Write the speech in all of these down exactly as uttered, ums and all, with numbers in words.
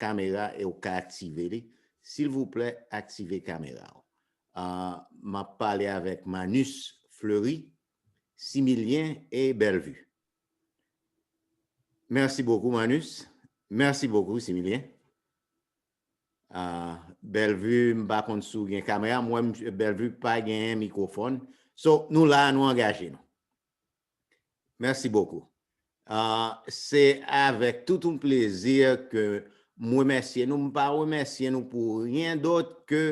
kamera e w ka aktive li. Silvouplè, aktive kamera w. Ah, m ap pale avèk Manus Fleury, Similien e Bellevue. Merci beaucoup, Manus. Merci beaucoup, Similien. Ah, Bellevue, m pa konn si w gen kamera. M wè m, Bellevue pa genyen mikwofòn. So, nou la, nou angaje nou. Merci beaucoup. Ah, se avèk tout yon plezi ke m remèsye nou. M pa remèsye nou pou ryen dòt ke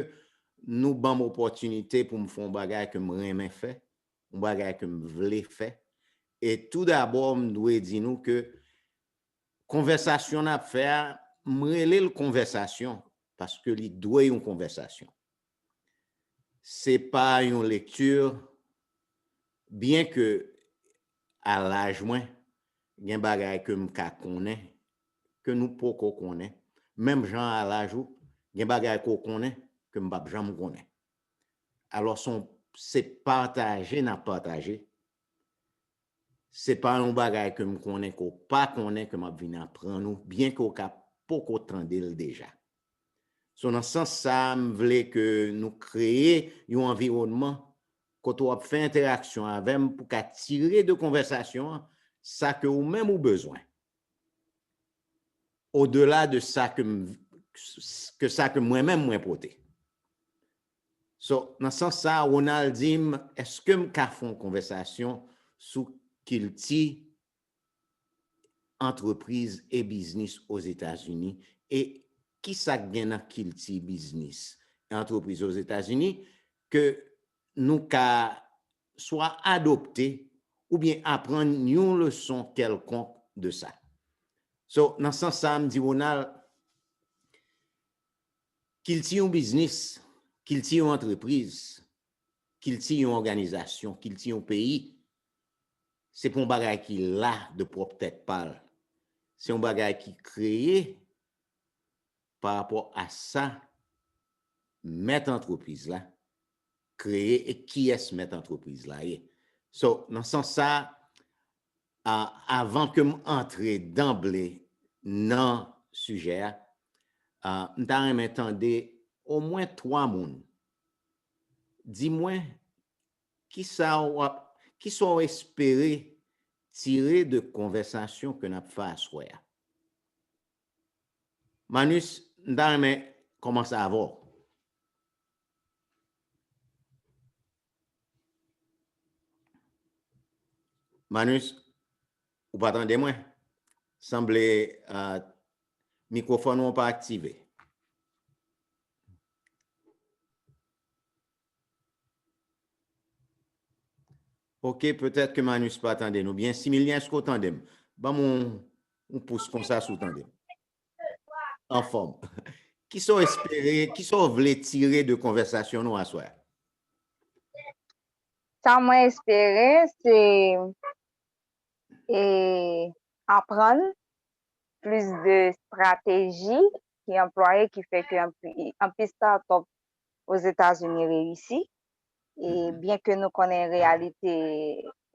nou ban m opòtinite pou m fè yon bagay ke m renmen fè, yon bagay ke m vle fè. E tou dabò, m dwe di nou ke konvèsasyon n ap fè a, m rele l konvèsasyon, paske li dwe yon konvèsasyon. Se pa yon lekti, byen ke a laj mwen, gen bagay ke m ka konnen, ke nou poko konnen. Menm jan a laj ou, gen bagay ke w konnen, ke m p ap janm konnen. Alò, se yon, se pataje n ap pataje. Se pa yon bagay ke m konnen ke w pa konnen ke m ap vin aprann ou, byen ke w ka poko tande l deja. So, nan sans sa a, m vle ke nou kreye yon anviwònman kote w ap fè entèraksyon avè m pou ka tire de konvèsasyon an sa ke ou menm ou bezwen. Odela de sa ke m, ke sa ke mwen menm mwen pote. So, nan sans sa, Ronald di m, èske m ka fè yon konvèsasyon sou kilti antrepriz e biznis Ozetazini e kisa k gen nan kilti biznis e antrepriz Ozetazini ke nou ka swa adopte oubyen aprann yon leson kèlkonk de sa. So, nan sans sa, m di Ronald, kilti yon biznis, kilti yon antrepriz, kilti yon òganizasyon, kilti yon peyi, se pa yon bagay ki la de pwòp tèt pa l. Se yon bagay ki kreye pa rapò a sa mèt antrepriz la kreye e kiyès mèt antrepriz la ye. So, nan sans sa, a, avan ke m antre danble nan sijè a, a, m ta renmen tande omwen twa moun di mwen kisa w ap, kisa w espere tire de konvèsasyon ke n ap fè aswè a. Manus, m ta renmen kòmanse avè w. Manus, ou pa tande mwen? Sanble, ah, mikwofòn ou pa aktive. Ok, petèt ke Manus pa tande nou byen. Similien, èske w tande m? Ban m yon, yon pous konsa si w tande m. Anfòm. Kisa w espere, kisa w vle tire de konvèsasyon nou aswè a? Sa mwen espere, se, e, aprann plis de estrateji ki anplwaye, ki fè ke anpi-, anpil start-up Ozetazini reyisi. E byen ke nou konnen reyalite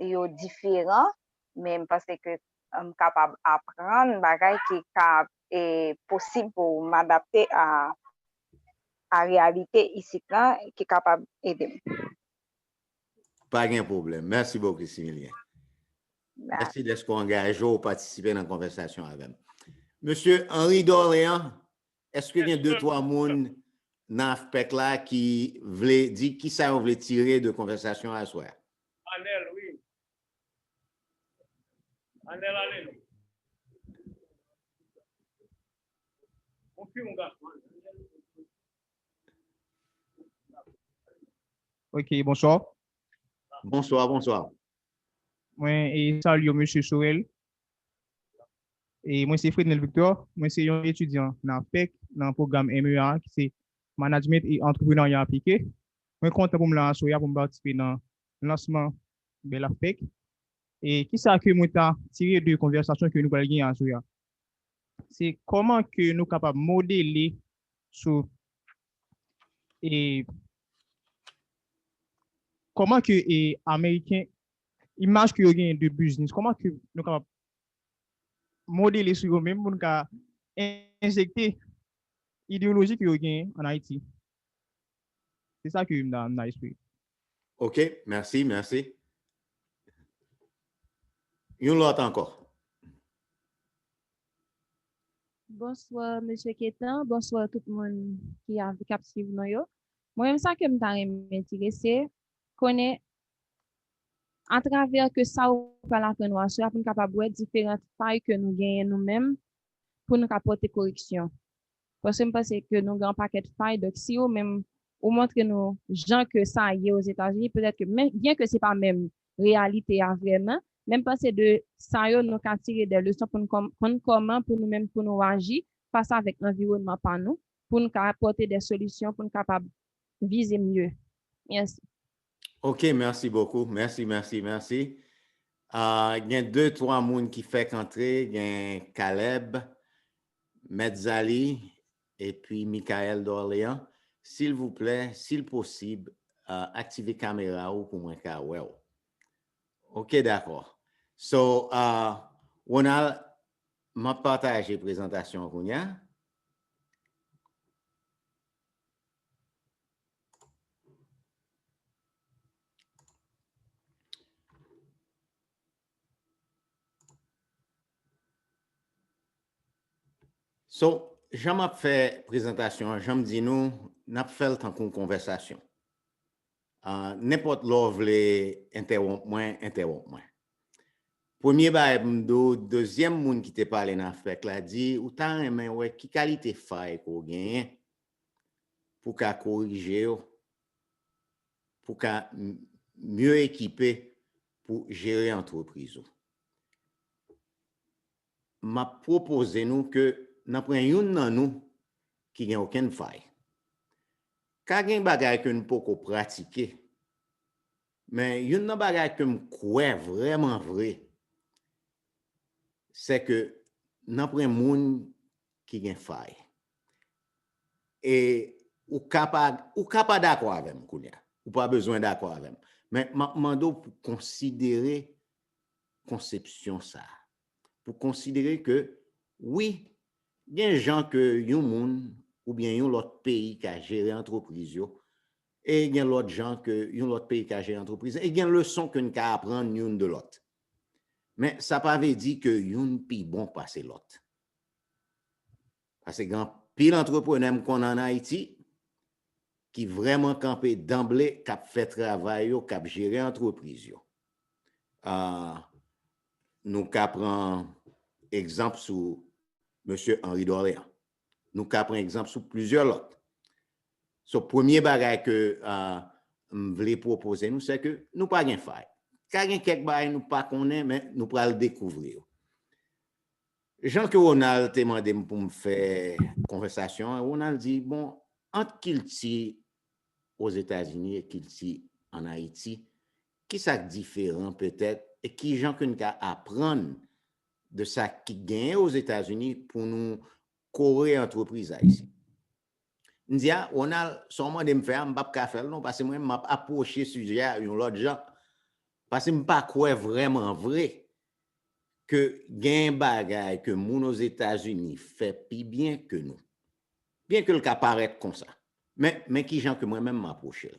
yo diferan, men m panse ke m kapab aprann bagay ki ka, e, posib pou m adapte a, a reyalite isit lan, ki kapab ede m. Pa gen pwoblèm. Mèsi bokou, Similien. Mèsi dèske w angaje w patisipe nan konvèsasyon avè m. Mesye Henri Dorléans, èske gen de, twa moun nan AFPEC la ki vle di kisa yo vle tire de konvèsasyon aswè a? Anèl, wi. Anèl, ale non. Yon fi, yon gason. Ok, bonswa. Bonswa, bonswa. Mwen, e, salye w, mesye Sorel. E mwen se Frednel Victor, mwen se yon etidyan nan AFPEC, nan pwogram M E A, ki se Management e Entrepreneuriat Appliqué. Mwen kontan pou m la aswè a pou m patisipe nan lansman bèl AFPEC. E kisa ke mwen ta tire de konvèsasyon ke nou pral genyen aswè a? Se kòman ke nou kapab modele sou, e, kòman ke, e, Ameriken, imaj ke yo genyen de biznis, kòman ke nou kapab modele sou yo menm pou nou ka en-, enjekte ideyoloji ke yo genyen ann Ayiti. Se sa ke m ta, m ta espere. Ok, mèsi, mèsi. Yon lòt ankò. Bonswa, mesye Ketan. Bonswa tout moun ki, a, k ap swiv nou yo. Mwen menm sa ke m ta renmen dire se konnen atravè ke sa ou pral aprann nou aswè a pou n kapab wè diferan fay ke nou genyen nou menm pou nou ka pote koreksyon. Paske m panse ke nou gen yon pakèt fay, donk si ou menm ou montre nou jan ke sa ye Ozetazini, petèt ke men, byen ke se pa menm reyalite a vrèman, men m panse de sa yo nou ka tire de leson pou n konn kòman pou nou menm pou nou aji fas avèk anviwònman pa nou, pou n ka apòte de solisyon pou n kapab vize mye. Mèsi. Ok, mèsi bokou. Mèsi, mèsi, mèsi. Uh, gen de twa moun ki fèk antre, gen Caleb, Mèt Zali, epi Michael d'Orléans. Silvouplè, si l posib, uh, aktive kamera ou pou mwen ka wè w. Ok, dakò. So, uh, Ronald, m ap pataje prezantasyon an kounye a. So, jan m ap fè prezantasyon an, jan m di nou, n ap fè l tankou yon konvèsasyon. Uh, nenpòt lè w vle entèwonp mwen, entèwonp mwen. Premye bagay pou m di w, dezyèm moun ki te pale nan afèk la di, ou ta renmen wè ki kalite fay ke w genyen pou ka korije yo, pou ka mye ekipe pou jere antrepriz ou. M ap pwopoze nou ke n ap pran youn nan nou ki gen okenn fay. Ka gen bagay ke n poko pratike, men youn nan bagay ke m kwè vrèman vre, se ke n ap pran moun ki gen fay. E ou ka pa, ou ka pa dakò avè m kounye a. Ou pa bezwen dakò avè m. Men m ap mande w pou konsidere konsepsyon sa a. Pou konsidere ke, wi, gen jan ke yon moun oubyen yon lòt peyi ka jere antrepriz yo, e gen lòt jan ke yon lòt peyi ka jere antrepriz, e gen leson ke n ka aprann youn de lòt. Men sa pa vle di ke youn pi bon pase lòt. Paske gen anpil antreprenè m konnen ann Ayiti ki vrèman kanpe danble, k ap fè travay yo, k ap jere antrepriz yo. Ah, nou ka pran egzanp sou mesye Henri d'Orléans. Nou ka pran egzanp sou plizyè lòt. So, premye bagay ke, ah, m vle pwopoze nou, se ke nou pa gen fay. Ka gen kèk bagay nou pa konnen, men nou pral dekouvri yo. Jan ke Ronald te mande m pou m fè konvèsasyon an, Ronald di, bon, ant kilti Ozetazini e kilti ann Ayiti, ki sa k diferan petèt, e ki jan ke n ka aprann de sa ki genyen Ozetazini pou nou kore antrepriz ayisyen? M di, a, Ronald, sa w mande m fè a, m p ap ka fè l non, paske mwen, m ap apwoche sijè a yon lòt jan. Paske m pa kwè vrèman vre ke gen bagay ke moun Ozetazini fè pi byen ke nou. Byen ke l ka parèt konsa. Men, men ki jan ke mwen menm m apwoche l.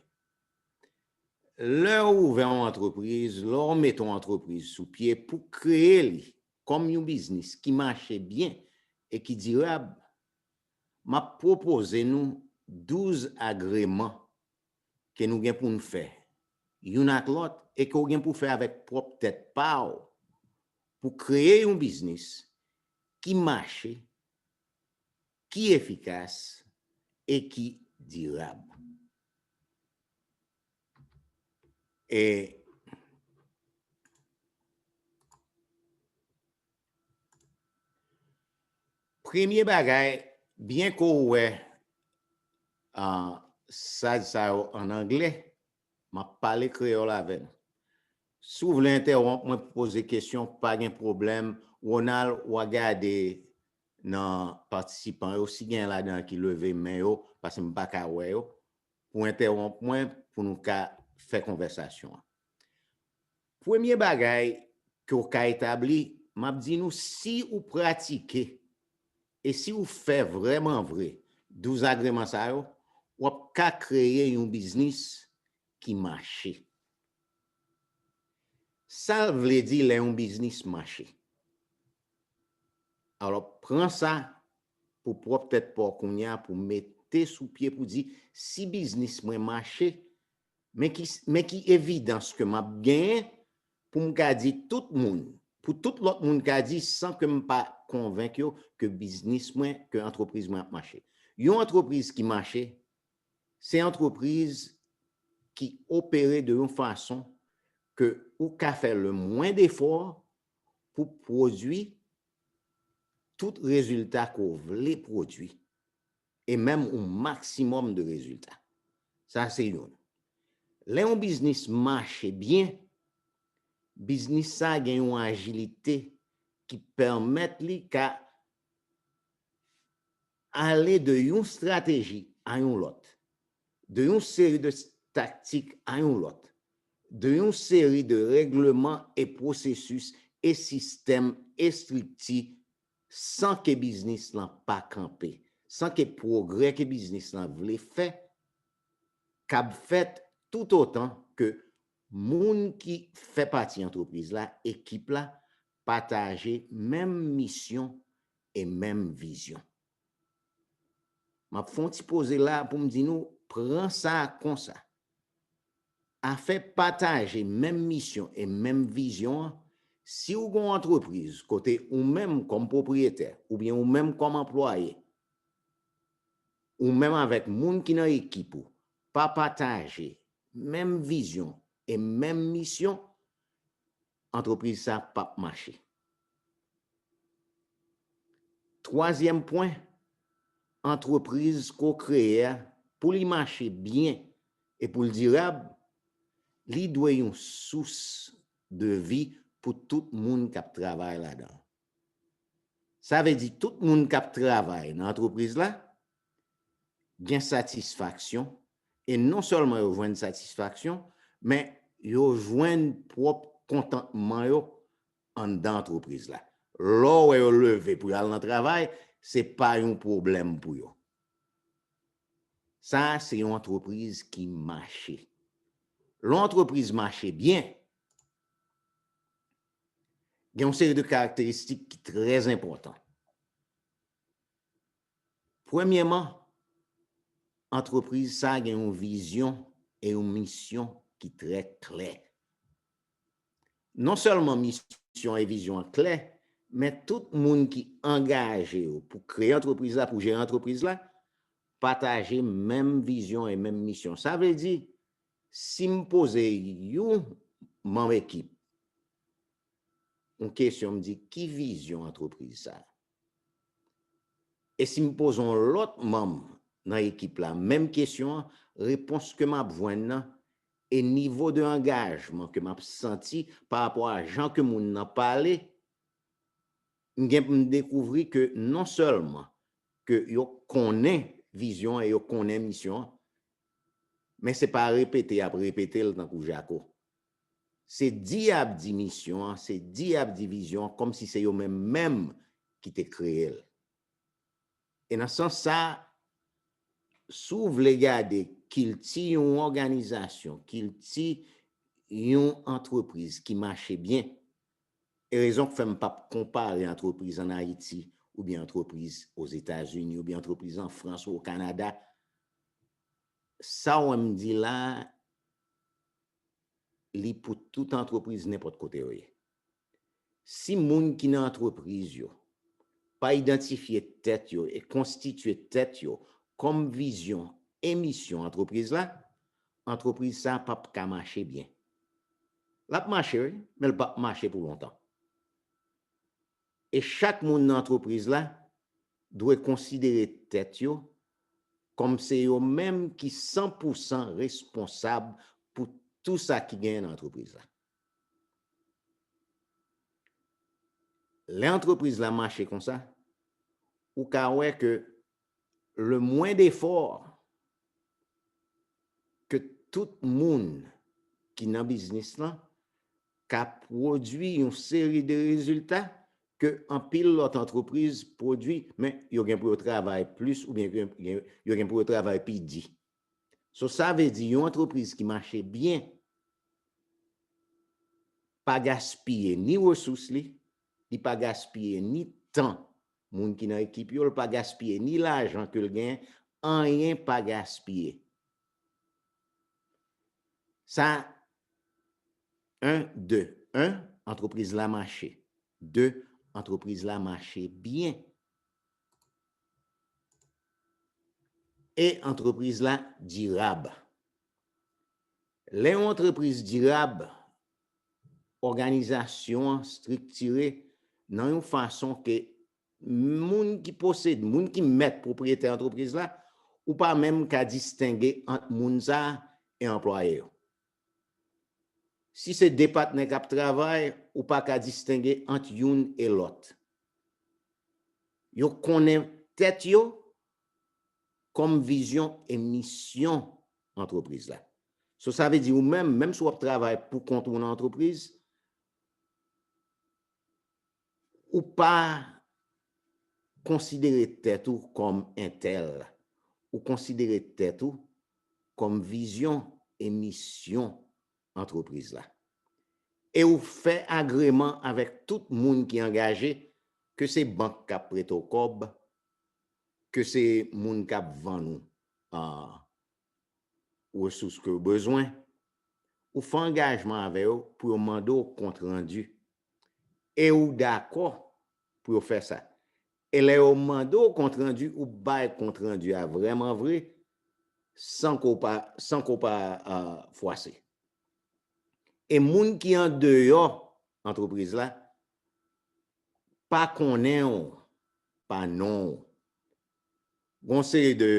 Lè w ouvè yon antrepriz, lè w mete yon antrepriz sou pye pou kreye li kòm yon biznis ki mache byen e ki dirab, m ap pwopoze nou douz agreman ke nou gen pou n fè youn ak lòt e ke w gen pou fè avèk pwòp tèt pa w pou kreye yon biznis ki mache, ki efikas e ki dirab. E premye bagay, byen ke w wè, ah, saj sa yo ann anglè, m ap pale kreyòl avè nou. Si w vle entèwonp mwen pou poze kesyon, pa gen pwoblèm. Ronald, w a gade nan patisipan yo, si gen ladan ki leve men yo, paske m pa ka wè yo, pou entèwonp mwen, pou nou ka fè konvèsasyon an. Premye bagay ke w ka etabli, m ap di nou, si ou pratike E si w fè vrèman vre douz agreman sa yo, w ap ka kreye yon biznis ki mache. Sa vle di lè yon biznis mache? Alò, pran sa pou pwòp tèt pa w kounye a pou mete sou pye pou di, si biznis mwen mache, men ki, men ki evidans ke m ap genyen pou m ka di tout moun, pou tout lòt moun ka di san ke m pa konvenk yo ke biznis mwen, ke antrepriz mwen ap mache. Yon antrepriz ki mache, se antrepriz ki opere de yon fason ke ou ka fè le mwen defò pou pwodui tout rezilta ke w vle pwodui, e menm yon maksimòm de rezilta. Sa se youn. Lè yon biznis mache byen, biznis sa gen yon ajilite ki pèmèt li ka ale de yon estrateji a yon lòt, de yon seri de taktik a yon lòt, de yon seri de règleman e pwosesis e sistèm, estrikti, san ke biznis lan pa kanpe, san ke pwogrè ke biznis lan vle fè, kab fèt toutotan ke moun ki fè pati antrepriz la, ekip la, pataje menm misyon e menm vizyon. M ap fè yon ti poze la pou m di nou, pran sa konsa. Afè pataje menm misyon e menm vizyon an, si w gen yon antrepriz kote ou menm kòm pwopriyetè oubyen ou menm kòm anplwaye, ou menm avèk moun ki nan ekip ou, pa pataje menm vizyon e menm misyon, antrepriz sa p ap mache. Twazyèm pwen, antrepriz ke w kreye a, pou li mache byen e pou l dirab, li dwe yon sous de vi pou tout moun k ap travay ladan l. Sa vle di tout moun k ap travay nan antrepriz la gen satisfaksyon, e non sèlman yo jwenn satisfaksyon, men yo jwenn pwòp kontantman yo anndan antrepriz la. Lè w wè yo leve pou y al nan travay, se pa yon pwoblèm pou yo. Sa a se yon antrepriz ki mache. Lè yon antrepriz mache byen, gen yon seri de karakteristik ki trè enpòtan. Premyèman, antrepriz sa a gen yon vizyon e yon misyon ki trè klè. Non sèlman misyon e vizyon an klè, men tout moun ki angaje yo pou kreye antrepriz la, pou jere antrepriz la, pataje menm vizyon e menm misyon. Sa vle di, si m poze yon manm ekip yon kesyon, m di, ki vizyon antrepriz sa a? E si m poze yon lòt manm nan ekip la menm kesyon an, repons ke m ap jwenn nan e nivo de angajman ke m ap santi pa rapò a jan ke moun nan pale, m gen pou m dekouvri ke non sèlman ke yo konnen vizyon an e yo konnen misyon an, men se pa repete y ap repete l tankou jako. Se di y ap di misyon an, se di y ap di vizyon an, kòmsi se yo menm menm ki te kreye l. E nan sans sa, si w vle gade kilti yon òganizasyon, kilti yon antrepriz ki mache byen, e rezon k fè m p ap konpare antrepriz ann Ayiti oubyen antrepriz Ozetazini oubyen antrepriz an Frans ou o Kanada, sa w wè m di la a, li pou tout antrepriz nenpòt kote yo ye. Si moun ki nan antrepriz yo pa idantifye tèt yo e konstitye tèt yo kòm vizyon e misyon antrepriz la, antrepriz sa p ap ka mache byen. L ap mache, wi, men l p ap mache pou lontan. E chak moun nan antrepriz la dwe konsidere tèt yo kòm se yo menm ki san pou san responsab pou tou sa ki genyen nan antrepriz la. Lè antrepriz la mache konsa, ou ka wè ke le moins d'efforts ke tout moun ki nan biznis lan ka pwodui yon seri de rezilta ke anpil lòt antrepriz pwodui, men yo gen pou yo travay plis oubyen yo gen, yo gen pou yo travay pi di. So, sa vle di yon antrepriz ki mache byen pa gaspiye ni resous li, li pa gaspiye ni tan moun ki nan ekip yo, li pa gaspiye ni lajan ke l genyen, anyen pa gaspiye. Sa, en, de. En, antrepriz la mache. De, antrepriz la mache byen. E antrepriz la dirab. Lè yon antrepriz dirab, òganizasyon an striktire nan yon fason ke moun ki posede, moun ki mèt pwopriyetè antrepriz la, ou pa menm ka distenge ant moun sa a e anplwaye yo. Si se de patnè k ap travay, ou pa ka distenge ant youn e lòt. Yo konnen tèt yo kòm vizyon e misyon antrepriz la. So, sa vle di ou menm, menm si w ap travay pou kont ou nan antrepriz, ou pa konsidere tèt ou kòm entèl. Ou konsidere tèt ou kòm vizyon e misyon antrepriz la. E ou fè agreman avèk tout moun ki angaje, ke se bank k ap prete w kòb, ke se moun k ap vann ou, ah, resous ke w bezwen, ou fè angajman avè yo pou yo mande w kontrandi. E ou dakò pou yo fè sa. E lè yo mande w kontrandi, ou bay kontrandi a vrèman vre, san ke w pa, san ke w pa, ah, fwase. E moun ki andeyò antrepriz la pa konnen w pa non w. Gon seri de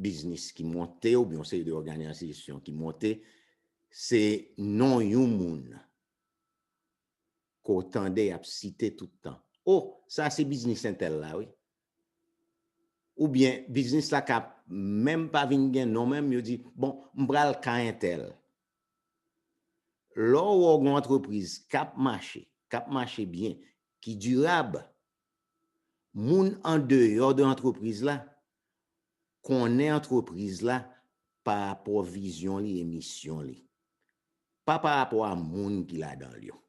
biznis ki monte oubyen yon seri de òganizasyon ki monte, se non yon moun ke w tande y ap site tout tan. O, sa se biznis entèl la, wi. Oubyen biznis la ka menm pa vin gen non menm, yo di, bon, m pral ka entèl. Lè w wè w gen yon antrepriz k ap mache, k ap mache byen, ki dirab, moun andeyò de antrepriz la konnen antrepriz la pa rapò vizyon li e misyon li, pa pa rapò a moun ki ladan l yo.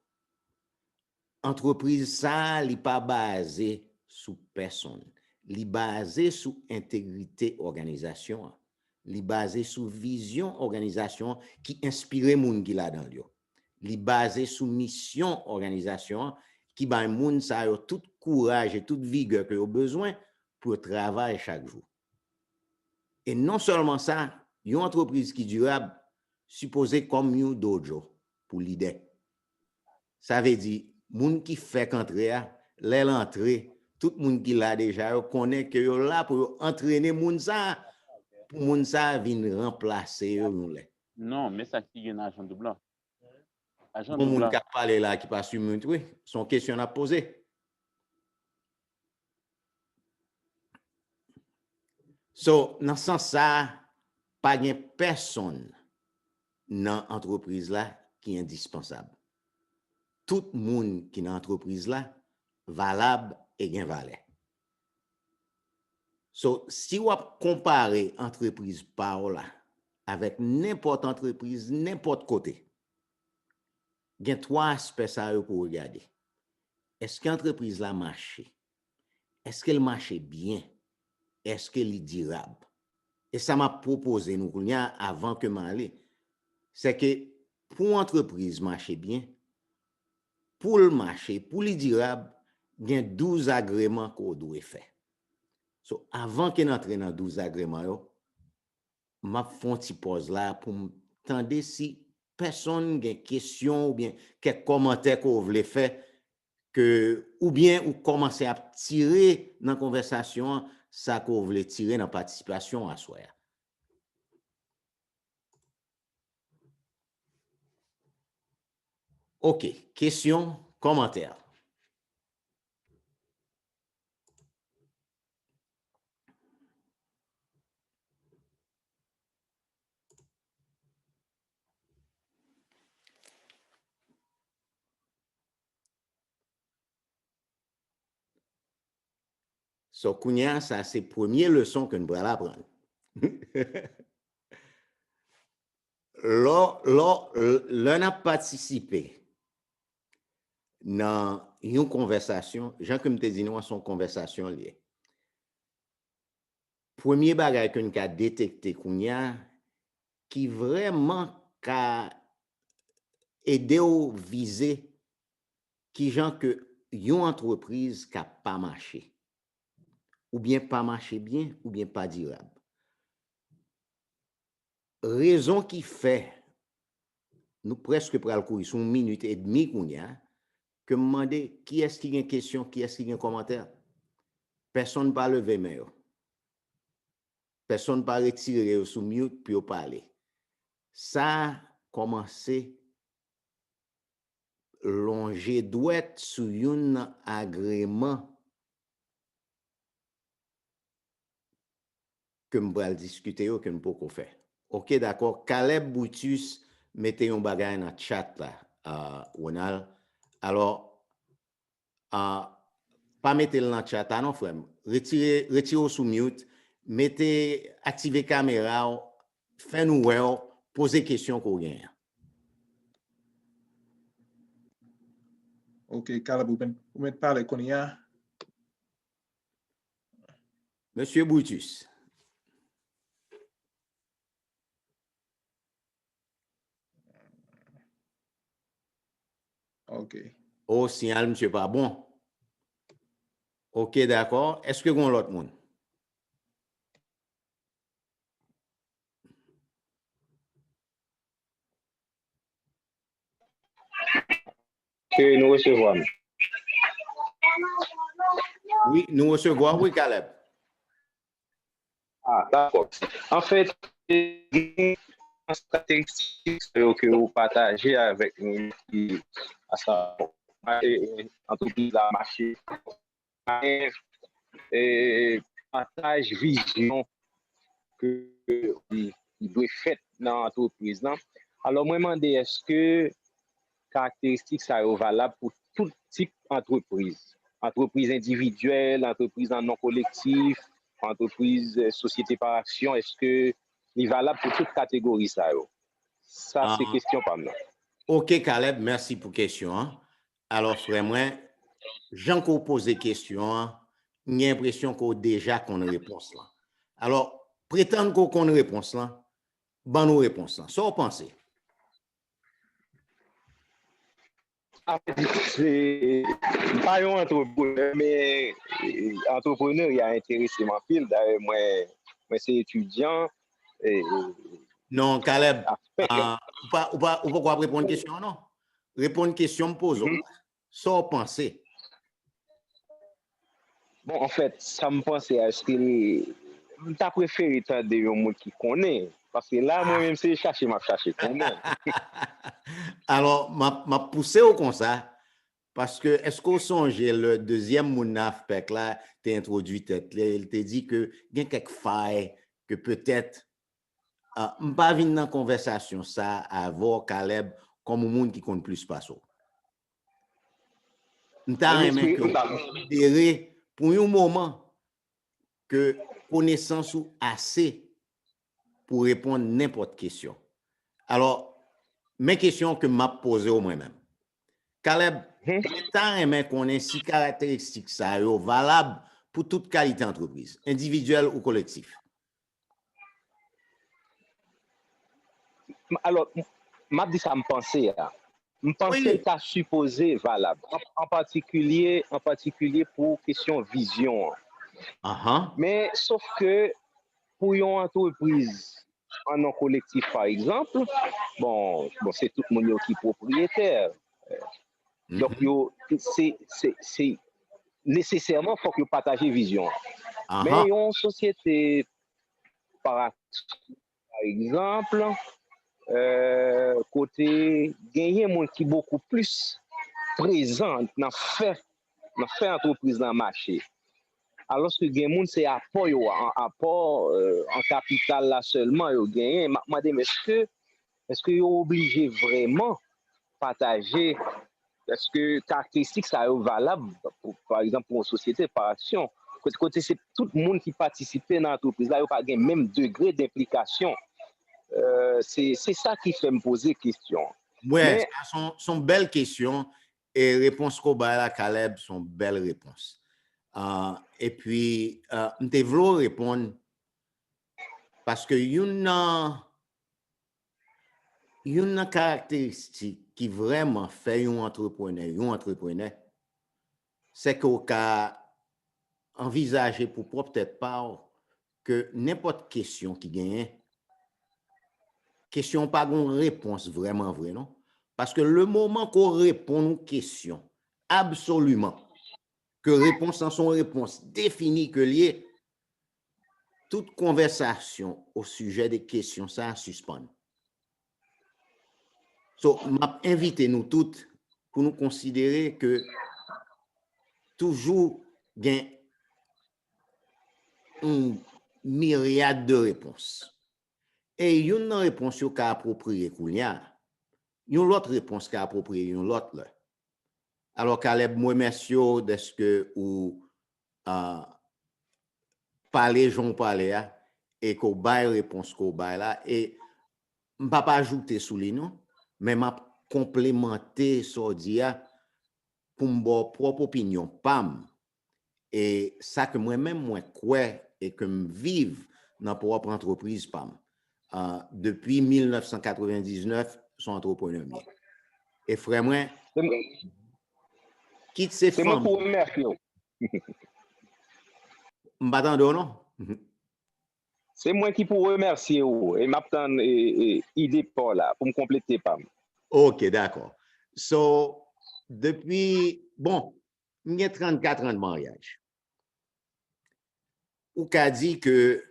Antrepriz sa a, li pa baze sou pèsonn. Li baze sou entegrite òganizasyon an. Li baze sou vizyon òganizasyon an ki enspire moun ki ladan l yo. Li baze sou misyon òganizasyon an ki bay moun sa yo tout kouraj e tout vigè ke yo bezwen pou yo travay chak jou. E non sèlman sa, yon antrepriz ki dirab sipoze kòm yon dojo pou lidè. Sa vle di, moun ki fèk antre a, lè l antre, tout moun ki la deja yo konnen ke yo la pou yo antrene moun sa a, pou moun sa a vin ranplase yo yon lè. Non, men sa ki gen ajan doub lan. Ajan doub lan. Gon moun k ap pale la ki pa sou mute, wi. Se yon kesyon n ap poze. So, nan sans sa a, pa gen pèsonn nan antrepriz la ki endispansab. Tout moun ki nan antrepriz la valab e gen valè. So, si w ap konpare antrepriz pa w la avèk nenpòt antrepriz, nenpòt kote, gen twa aspè sa yo pou w regade. Èske antrepriz la mache? Èske l mache byen? Èske li dirab? E sa m ap pwopoze nou kounye a, avan ke m ale, se ke pou yon antrepriz mache byen, pou l mache, pou li dirab, gen douz agreman ke w dwe fè. So, avan ke n antre nan douz agreman yo, m ap fè yon ti pòz la pou m tande si pèsonn gen kesyon oubyen kèk kòmantè ke w vle fè, ke, oubyen ou kòmanse ap tire nan konvèsasyon an, sa ke w vle tire nan patisipasyon aswè a. Ok, kesyon, kòmantè. So, kounye a, sa se premye leson ke n pral aprann. Lò, lò, lè n ap patisipe nan yon konvèsasyon, jan ke m te di nou an, se yon konvèsasyon l ye. Premye bagay ke n ka detekte kounye a, ki vrèman ka ede w vize kijan ke yon antrepriz ka pa mache, oubyen pa mache byen, oubyen pa dirab. Rezon ki fè nou prèske pral kouri sou yon minit edmi kounye a, ke m mande kiyès ki gen kesyon, kiyès ki gen kòmantè. Pèsonn pa leve men yo. Pèsonn pa retire yo sou mute pou yo pale. Sa kòmanse lonje dwèt sou youn nan agreman ke m pral diskite yo, ke m poko fè. Oke, dakò. Caleb Brutus mete yon bagay nan chat la, a, Ronald. Alò, a, pa mete l nan chat la non, frè m. Retire, retire w sou mute, mete, aktive kamera w, fè nou wè w, poze kesyon ke w genyen. Ok, Caleb, ou mèt, ou mèt pale kounye a. Mesye Brutus. Ok. O, siyal misye pa bon. Ok, dakò. Èske gen lòt moun? Ke nou resevwa m. Wi, nou resevwa w, wi, Caleb. Ah, dakò. Anfèt, gen karakteristik sa yo ke ou pataje avèk nou ki asa antrepriz la mache. E, pataj vizyon ke li, li dwe fèt nan antrepriz lan. Alò, mwen mande, èske karakteristik sa yo valab pou tout tip antrepriz? Antrepriz endividyèl, antrepriz an non kolektif, antrepriz, eh, sosyete pa aksyon, èske li valab pou tout kategori sa yo? Sa se kesyon pa m nan. Ok, Caleb, mèsi pou kesyon an. Alò, frè mwen, jan ke w poze kesyon an, m gen enpresyon ke w deja konn repons lan. Alò, pretann ke w konn repons lan, ban nou repons lan. Sa w panse? M pa yon antreprenè, men antreprenarya enterese m anpil. Dayè, mwen, mwen se etidyan. Non, Caleb, ou pa, ou pa, ou poko ap reponn kesyon an, non. Reponn kesyon m poze w. Sa w panse? Bon, anfèt, sa m panse a, èske m ta prefere tande yon moun ki konnen? Paske la, mwen menm, se chache m ap chache konnen. Alò, m ap, m ap pouse w konsa, paske èske w sonje lè dezyèm moun nan AFPEC la te entwodui tèt li, li te di ke gen kèk fay ke petèt, ah, m pa vin nan konvèsasyon sa avè w, Caleb, kòm yon moun ki konn plis pase w. M ta renmen ke w konsidere pou yon moman ke konesans ou ase pou reponn nenpòt kesyon. Alò, men kesyon ke m ap poze w mwen menm. Caleb, mwen ta renmen konnen si karakteristik sa yo valab pou tout kalite antrepriz, endividyèl ou kolektif. Alò, m ap di sa m panse a. M panse l ta sipoze valab, an, an patikilye, an patikilye pou kesyon vizyon an. Men, sof ke pou yon antrepriz an non kolektif, pa egzanp, bon, bon, se tout moun yo ki pwopriyetè. Donk, yo, se, se, se, nesesèman, fòk yo pataje vizyon an. Men yon sosyete pa, pa egzanp, euh, kote genyen moun ki bokou plis prezan nan fè, nan fè antrepriz lan mache. Alòske gen moun se apò yo, an, apò, euh, an kapital la sèlman yo genyen. M ap mande m, èske, èske yo oblije vrèman pataje, èske karakteristik sa yo valab, pou, pa egzanp, pou yon sosyete pa aksyon? kote, kote se tout moun ki patisipe nan antrepriz la, yo pa gen menm degre denplikasyon. Euh, se, se sa ki fè m poze kesyon. Wè, men, se yon, se yon bèl kesyon. E repons ke w bay la, Caleb, se yon bèl repons. Uh, epi, uh, m te vle w reponn, paske youn nan, youn nan karakteristik ki vrèman fè yon antreprenè, yon antreprenè, se ke w ka anvizaje pou pwòp tèt pa w ke nenpòt kesyon ki genyen, kesyon pa gon repons vrèman vre, non. Paske le moman ke w reponn yon kesyon absoliman, ke repons lan se yon repons defini ke l ye, tout konvèsasyon o sijè de kesyon sa a sispann. So, m ap envite nou tout pou nou konsidere ke toujou gen yon miryad de repons. E youn nan repons yo ka apwopriye kounye a. Yon lòt repons ka apwopriye yon lòt lè. Alò, Caleb, m remèsye w dèske ou, ah, pale jan w pale a e ke w bay repons ke w bay la. E m p ap ajoute sou li, non, men m ap konplemante sa w di a pou m ba w pwòp opinyon pa m. E sa ke mwen menm mwen kwè e ke m viv nan pwòp antrepriz pa m. Ah, depi mil nèf san katrevendiznèf, se yon antreprenè m ye. E frè mwen, kit se fanmi. Se mwen pou remèsye w. M pa tande w, non. Se mwen ki pou remèsye w. E m ap tann, e, e, ide pa w la pou m konplete pa m. Ok, dakò. So, depi, bon, m gen trannkat an de maryaj. Ou ka di ke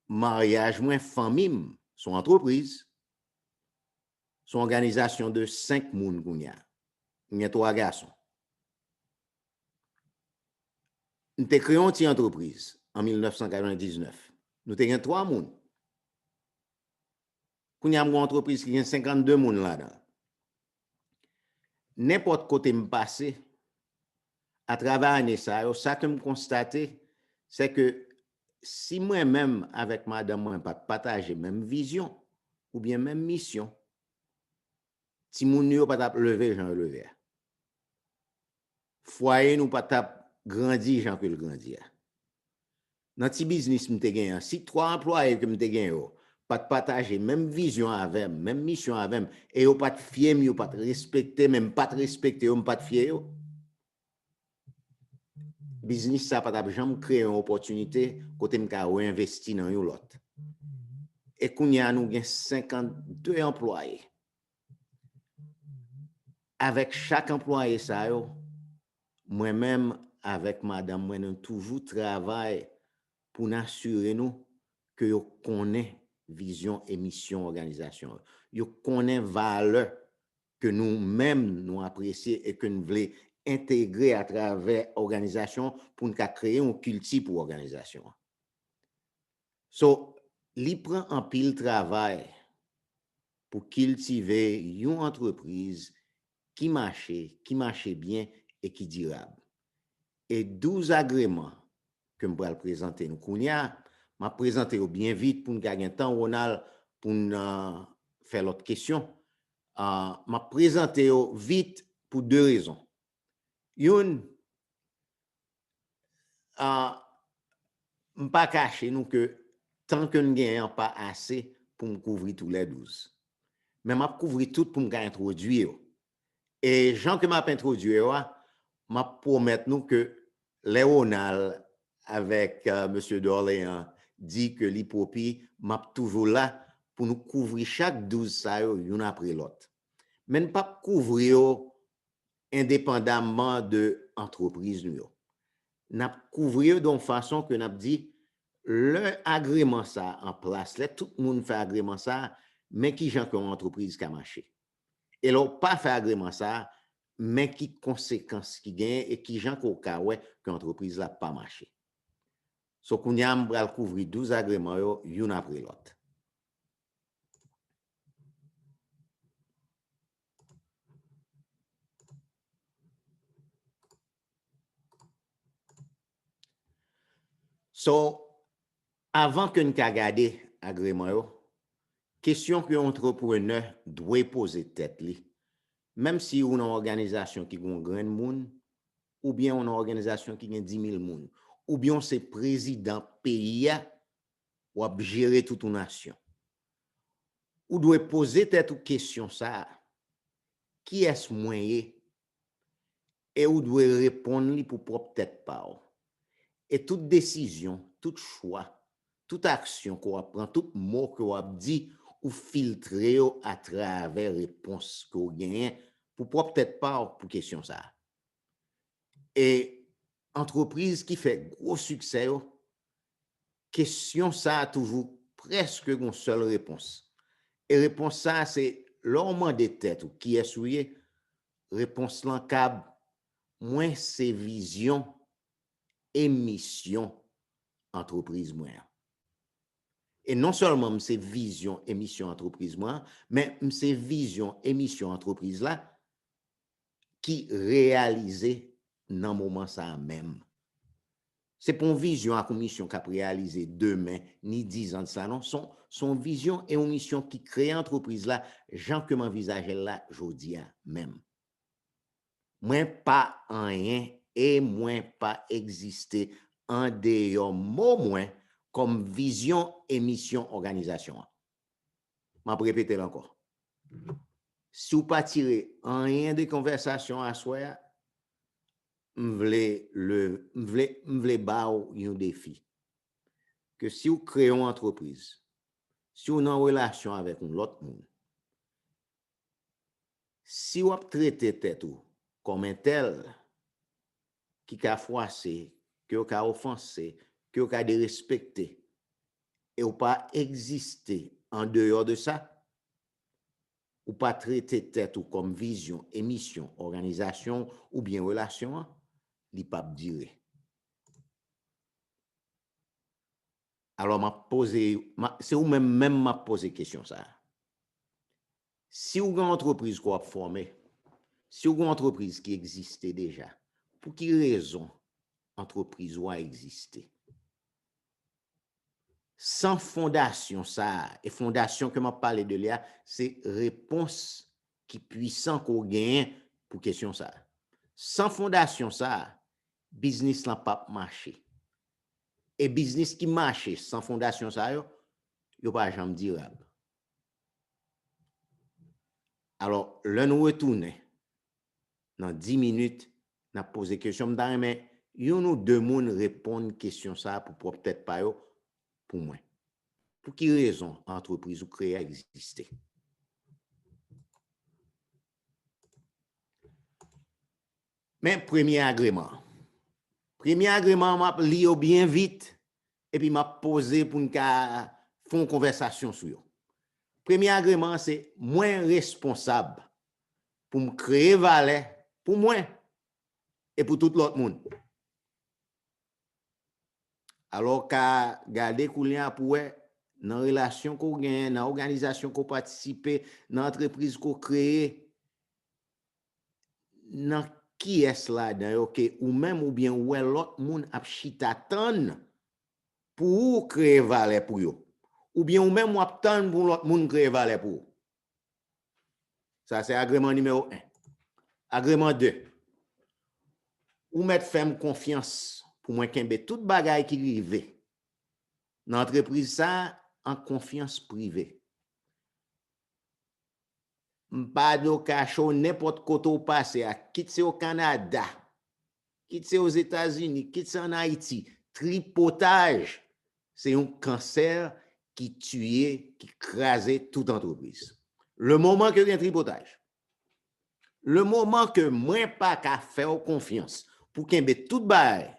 maryaj mwen, fanmi m, se yon antrepriz, se yon òganizasyon de senk moun kounye a. M gen twa gason. M te kreye yon ti antrepriz an mil nèf san katrevendiznèf. Nou te gen twa moun. Kounye a, m gen yon antrepriz ki gen senkannde moun ladan l. Nenpòt kote m pase, atravè ane sa yo, sa ke m konstate, se ke si mwen menm avèk madanm mwen pa t pataje menm vizyon oubyen menm misyon, timoun yo pa t ap leve jan yo leve a. Fwaye nou pa t ap grandi jan ke l grandi a. Nan ti biznis m te genyen an, si twa anplwaye ke m te gen yo pa t pataje menm vizyon avè m, menm misyon avè m, e yo pa t fye m, yo pa t respekte m, e m pa t respekte yo, m pa t fye yo, biznis sa pa t ap janm kreye yon opòtinite kote m ka reenvesti nan yon lòt. E kounye a, nou gen senkannde anplwaye. Avèk chak anplwaye sa yo, mwen menm avèk madanm mwen, nou toujou travay pou n asire nou ke yo konnen vizyon e misyon òganizasyon an. Yo konnen valè ke nou menm nou apresye e ke n vle entegre atravè òganizasyon pou n ka kreye yon kilti pou òganizasyon an. So, li pran anpil travay pou kiltive yon antrepriz ki mache, ki mache byen e ki dirab. E douz agreman ke m pral prezante nou kounye a, m ap prezante yo byen vit pou n ka gen tan, Ronald, pou n, ah, fè lòt kesyon. Ah, m ap prezante yo vit pou de rezon. Youn, ah, m pa kache nou ke tan ke n genyen an pa ase pou m kouvri tou lè douz. Men m ap kouvri tout pou m ka entwodui yo. E jan ke m ap entwodui yo a, m ap pwomèt nou ke lè Ronald avèk, euh, mesye Dorléan di ke li pwopi, m ap toujou la pou nou kouvri chak douz sa yo youn apre lòt. Men n p ap kouvri yo endepandamman de antrepriz nou yo. N ap kouvri yo de yon fason ke n ap di, lè agreman sa a an plas, lè tout moun fè agreman sa a, men ki jan ke yon antrepriz ka mache. E lè w pa fè agreman sa a, men ki konsekans ki genyen e ki jan ke w ka wè ke antrepriz la pa mache. So, kounye a, m pral kouvri douz agreman yo youn apre lòt. So, avan ke n ka gade agreman yo, kesyon ke yon antreprenè dwe poze tèt li, menm si ou nan òganizasyon ki gen yon grenn moun, oubyen ou nan òganizasyon ki gen di mil moun, oubyen ou se prezidan peyi a, w ap jere tout yon nasyon. Ou dwe poze tèt ou kesyon sa a, kiyès mwen ye? E ou dwe reponn li pou pwòp tèt pa w. E tout desizyon, tout chwa, tout aksyon ke w ap pran, tout mo ke w ap di, ou filtre yo atravè repons ke w genyen pou pwòp tèt pa w pou kesyon sa a. E antrepriz ki fè gwo siksè yo, kesyon sa a toujou prèske gon sèl repons. E repons sa a se, lè w mande tèt ou kiyès ou ye, repons lan kab, mwen se vizyon e misyon antrepriz mwen an. E non sèlman m se vizyon e misyon antrepriz mwen an, men m se vizyon e misyon antrepriz la ki reyalize nan moman sa a menm. Se pa yon vizyon ak yon misyon k ap reyalize demen, ni dizan de sa, non. Se yon, se yon vizyon e yon misyon ki kreye antrepriz la, jan ke m anvizaje l la, jodi a menm. Mwen pa anyen e mwen pa egziste andeyò mo mwen kòm vizyon e misyon òganizasyon an. M ap repete l ankò. Si w pa tire anyen de konvèsasyon aswè a, m vle le, m vle, m vle ba w yon defi. Ke si w kreye yon antrepriz, si w nan relasyon avèk yon lòt moun, si w ap trete tèt ou kòm entèl ki ka fwase, ke w ka ofanse, ke w ka derespekte, e w pa egziste andeyò de sa, ou pa trete tèt ou kòm vizyon e misyon òganizasyon oubyen relasyon an, li p ap dire. Alò, m ap poze, m a- se ou menm menm m ap poze kesyon sa a. Si w gen yon antrepriz ke w ap fòme, si w gen yon antrepriz ki egziste deja, pou ki rezon antrepriz ou a egziste? San fondasyon sa a, e fondasyon ke m ap pale de li a, se repons ki pwisan ke w genyen pou kesyon sa a. San fondasyon sa a, biznis lan p ap mache. E biznis ki mache san fondasyon sa yo, yo pa janm dirab. Alò, lè nou retounen nan dis minit, n ap poze kesyon. M ta renmen youn ou de moun reponn kesyon sa a pou pwòp tèt pa yo pou mwen. Pou ki rezon antrepriz ou kreye a egziste? Men premye agreman an. Premye agreman an, m ap li yo byen vit, epi m ap poze pou n ka fè yon konvèsasyon sou yo. Premye agreman an se mwen responsab pou m kreye valè pou mwen e pou tout lòt moun. Alò, w ka gade kounye a pou w wè nan relasyon ke w genyen, nan òganizasyon ke w patisipe, nan antrepriz ke w kreye, nan kiyès ladan yo ke ou menm oubyen ou wè lòt moun ap chita tann pou ou kreye valè pou yo. Oubyen ou menm w ap tann pou lòt moun kreye valè pou ou. Sa se agreman nimewo en. Agreman de. Ou mèt fè m konfyans pou mwen kenbe tout bagay ki rive nan antrepriz sa a an konfyans prive. M pa dwe kache w nenpòt kote w pase a, kit se o Kanada, kit se Ozetazini, kit se ann Ayiti. Tripotaj se yon kansè ki tiye, ki kraze tout antrepriz. Le moman ke gen tripotaj, le moman ke mwen pa ka fè w konfyans pou kenbe tout bagay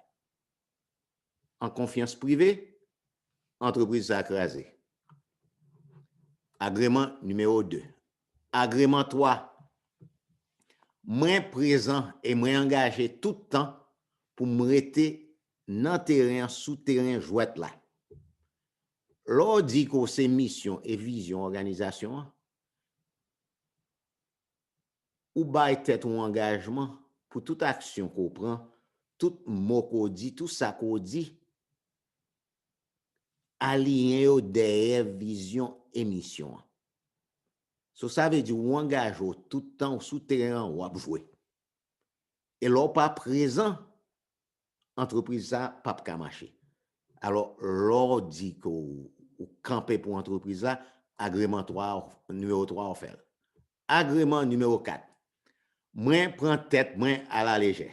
an konfyans prive, antrepriz sa a kraze. Agreman nimewo de. Agreman twa. Mwen prezan e mwen angaje tout tan pou m rete nan teren an, sou teren jwèt la. Lè w di ke w se misyon e vizyon òganizasyon an, ou bay tèt ou angajman pou tout aksyon ke w pran, tout mo ke w di, tout sa ke w di, aliyen yo dèyè vizyon e misyon an. So, sa vle di ou angaje w tout tan ou sou teren an, w ap jwe. E lè w pa prezan, antrepriz sa p ap ka mache. Alò, lè w di ke w, ou kanpe pou antrepriz la, agreman twa, nimewo twa w fè l. Agreman nimewo kat. Mwen pran tèt mwen alalejè.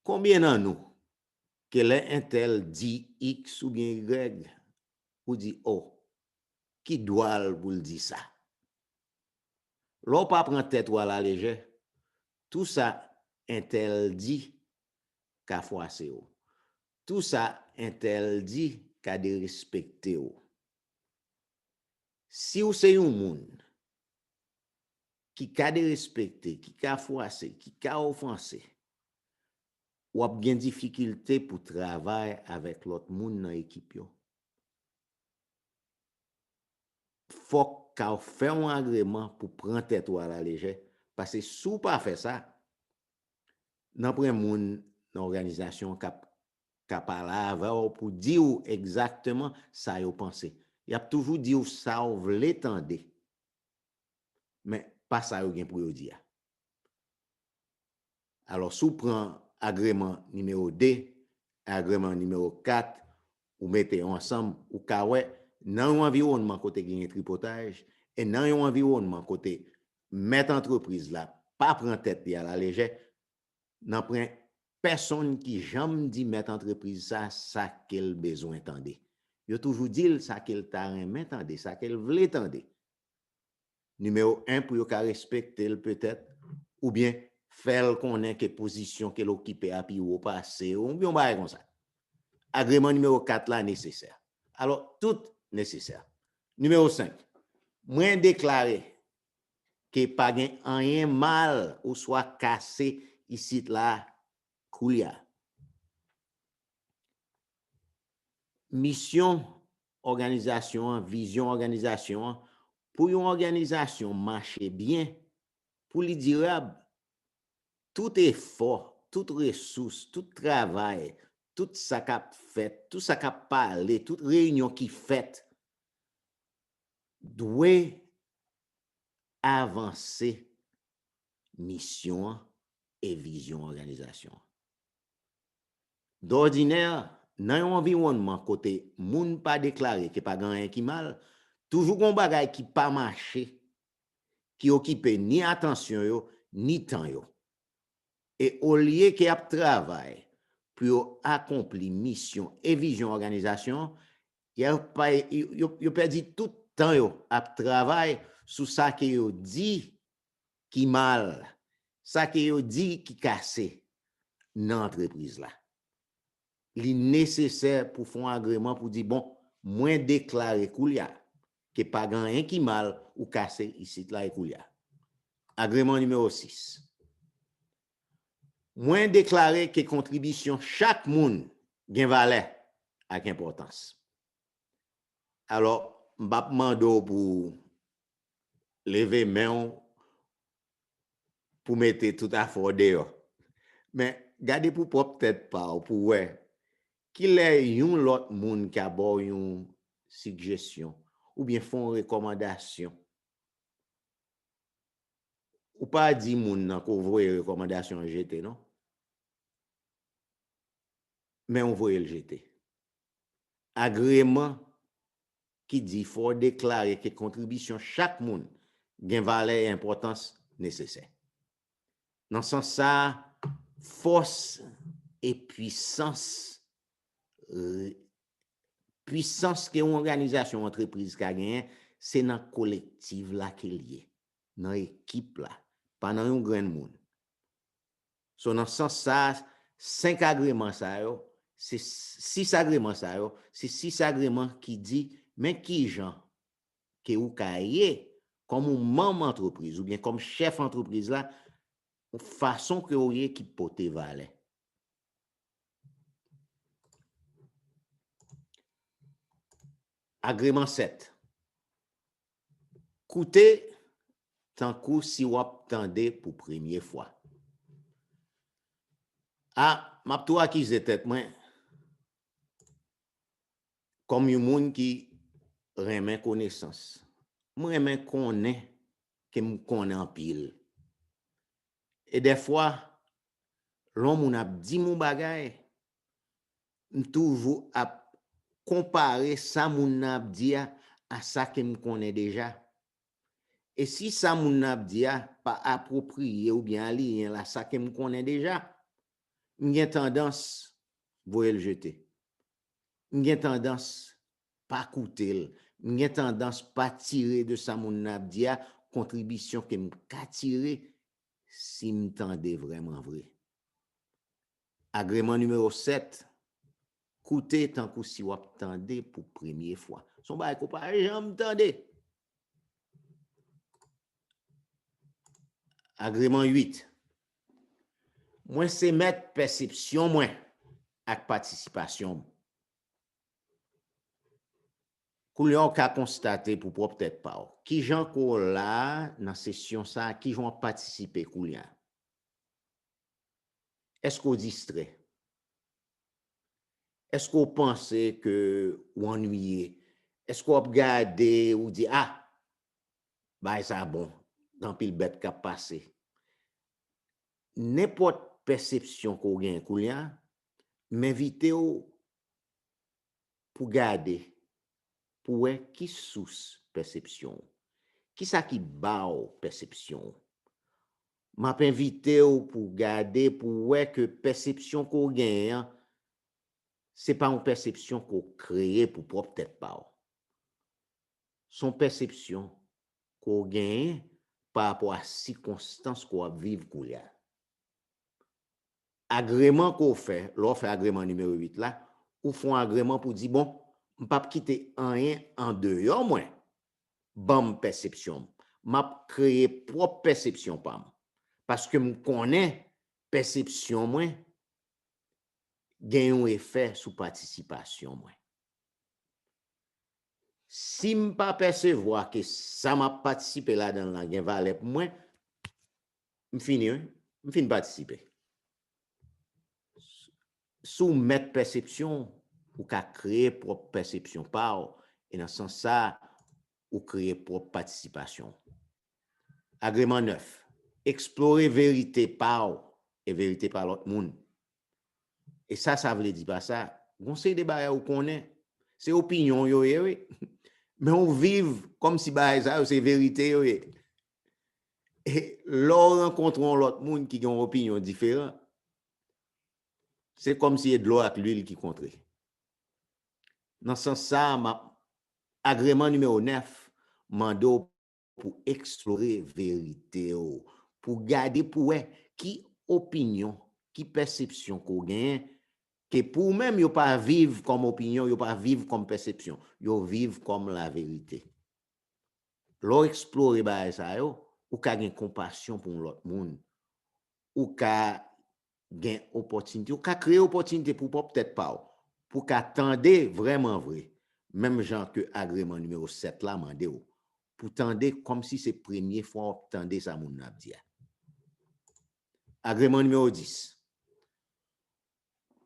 Konbyen nan nou ke lè entèl di X oubyen Y, ou di, "O, ki dwa l pou l di sa?" Lè w pa pran tèt ou alalejè, tou sa entèl di ka fwase w. Tou sa entèl di ka derespekte w. Si w se yon moun ki ka derespekte, ki ka fwase, ki ka ofanse, w ap gen difikilte pou travay avèk lòt moun nan ekip yo. Fòk ka w fè yon agreman pou pran tèt ou alalejè, paske si w pa fè sa, nan pwen moun nan òganizasyon k ap ka pale avè w pou di w egzakteman sa yo panse. Y ap toujou di w sa w vle tande, men pa sa yo gen pou yo di a. Alò, si w pran agreman nimewo de, agreman nimewo kat, ou mete yo ansanm, ou ka wè, nan yon anviwònman kote genyen tripotaj, e nan yon anviwònman kote mèt antrepriz la pa pran tèt li alalejè, nan pwen pèsonn ki janm di mèt antrepriz sa, sa ke l bezwen tande. Yo toujou di l sa ke l ta renmen tande, sa ke l vle tande. Nimewo en, pou yo ka respekte l petèt, oubyen fè l konnen ke pozisyon ke l okipe a pi wo pase, oubyen yon bagay konsa. Agreman nimewo kat la nesesè. Alò, tout nesesè. Nimewo senk, mwen deklare ke pa gen anyen mal oswa kase isit la koulye a. Misyon òganizasyon an, vizyon òganizasyon an, pou yon òganizasyon mache byen, pou li dirab, tout efò, tout resous, tout travay, tout sa k ap fèt, tout sa k ap pale, tout reyinyon ki fèt, dwe avanse misyon an e vizyon òganizasyon an. Dòdinè, nan yon anviwònman kote moun pa deklare ke pa gen anyen ki mal, toujou gen yon bagay ki pa mache, ki okipe ni atansyon yo, ni tan yo. E olye ke y ap travay pou yo akonpli misyon e vizyon òganizasyon an, y a pa, yo, yo, yo pèdi tout tan yo ap travay sou sa ke yo di ki mal, sa ke yo di ki kase nan antrepriz la. Li nesesè pou fè yon agreman pou di, bon, mwen deklare koulye a ke pa gen anyen ki mal ou kase isit la e koulye a. Agreman nimewo sis. Mwen deklare ke kontribisyon chak moun gen valè ak enpòtans. Alò, m p ap mande w pou leve men w pou mete tout afè w deyò. Men, gade pou pwòp tèt pa w pou w wè kilè yon lòt moun ka ba w yon sigjesyon oubyen fè yon rekòmandasyon. Ou pa di moun nan ke w voye rekòmandasyon an jete, non. Men w voye l jete. Agreman ki di fò w deklare ke kontribisyon chak moun gen valè e enpòtans nesesè. Nan sans sa a, fòs e pwisans, e, pwisans ke yon òganizasyon, antrepriz ka genyen, se nan kolektif la ke l ye, nan ekip la, pa nan yon grenn moun. So, nan sans sa a, senk agreman sa yo, se sis agreman sa yo, se sis agreman ki di, men kijan ke ou ka ye kòm yon manm antrepriz oubyen kòm chèf antrepriz la, yon fason ke ou ye ki pote valè. Agreman sèt. Koute tankou si w ap tande pou premye fwa. A, m ap tou akize tèt mwen. Kòm yon moun ki renmen konesans, m renmen konnen ke m konnen anpil. E dèfwa, lè yon moun ap di m yon bagay, m toujou ap konpare sa moun nan ap di a a sa ke m konnen deja. E si sa moun nan ap di a pa apwopriye oubyen aliyen la sa ke m konnen deja, m gen tandans voye l jete. M gen tandans pa koute l. M gen tandans pa tire de sa moun nan ap di a kontribisyon ke m ka tire si m tande vrèman vre. Agreman nimewo sèt, koute tankou si w ap tande pou premye fwa. Se yon bagay ke w pa janm tande. Agreman uit, mwen se mèt pèsepsyon mwen ak patisipasyon m. Koulye a w ka konstate pou pwòp tèt pa w. Kijan ke w la nan sesyon sa a? Kijan w ap patisipe koulye a? Èske w distrè? Èske w panse ke w annuiye? Èske w ap gade, ou di, ah, bagay sa bon, gen anpil bèt k ap pase? Nenpòt pèsepsyon ke w genyen koulye a, m envite w pou gade, pou wè ki sous pèsepsyon w. Kisa ki ba w pèsepsyon w? M ap envite w pou gade, pou wè ke pèsepsyon ke w genyen an, se pa yon pèsepsyon ke w kreye pou pwòp tèt pa w. Se yon pèsepsyon ke w genyen pa rapò a sikonstans ke w ap viv koulye a. Agreman ke w fè, lè w fè agreman nimewo uit la, ou fè yon agreman pou di, bon, m p ap kite anyen andeyò mwen ban m pèsepsyon m. M ap kreye pwòp pèsepsyon pa m. Paske m konnen pèsepsyon mwen gen yon efè sou patisipasyon mwen. Si m pa pèsevwa ke sa m ap patisipe ladan l lan gen valè pou mwen, m fini, wi. M fin patisipe. Si w mèt pèsepsyon w, ou ka kreye pwòp pèsepsyon pa w, e nan sans sa a, ou kreye pwòp patisipasyon w. Agreman nèf, eksplore verite pa w e verite pa lòt moun. E sa sa vle di pa sa? Gon seri de bagay ou konnen, se opinyon w yo ye, wi. Men ou viv kòmsi bagay sa yo se verite yo ye. E lè w rankontre yon lòt moun ki gen yon opinyon diferan, se kòmsi e dlo ak lwil ki kontre. Nan sans sa a, m ap, agreman nimewo nèf mande w pou eksplore verite w, pou gade, pou wè ki opinyon, ki pèsepsyon ke w genyen, ke pou ou menm, yo pa viv kòm opinyon, yo pa viv kòm pèsepsyon, yo viv kòm laverite. Lè w eksplore bagay sa yo, ou ka gen konpasyon pou yon lòt moun. Ou ka gen opòtinite, ou ka kreye opòtinite pou pwòp tèt pa w, pou w ka tande vrèman vre, menm jan ke agreman nimewo sèt la mande w, pou tande kòmsi se premye fwa w ap tande sa moun nan ap di a. Agreman nimewo dis,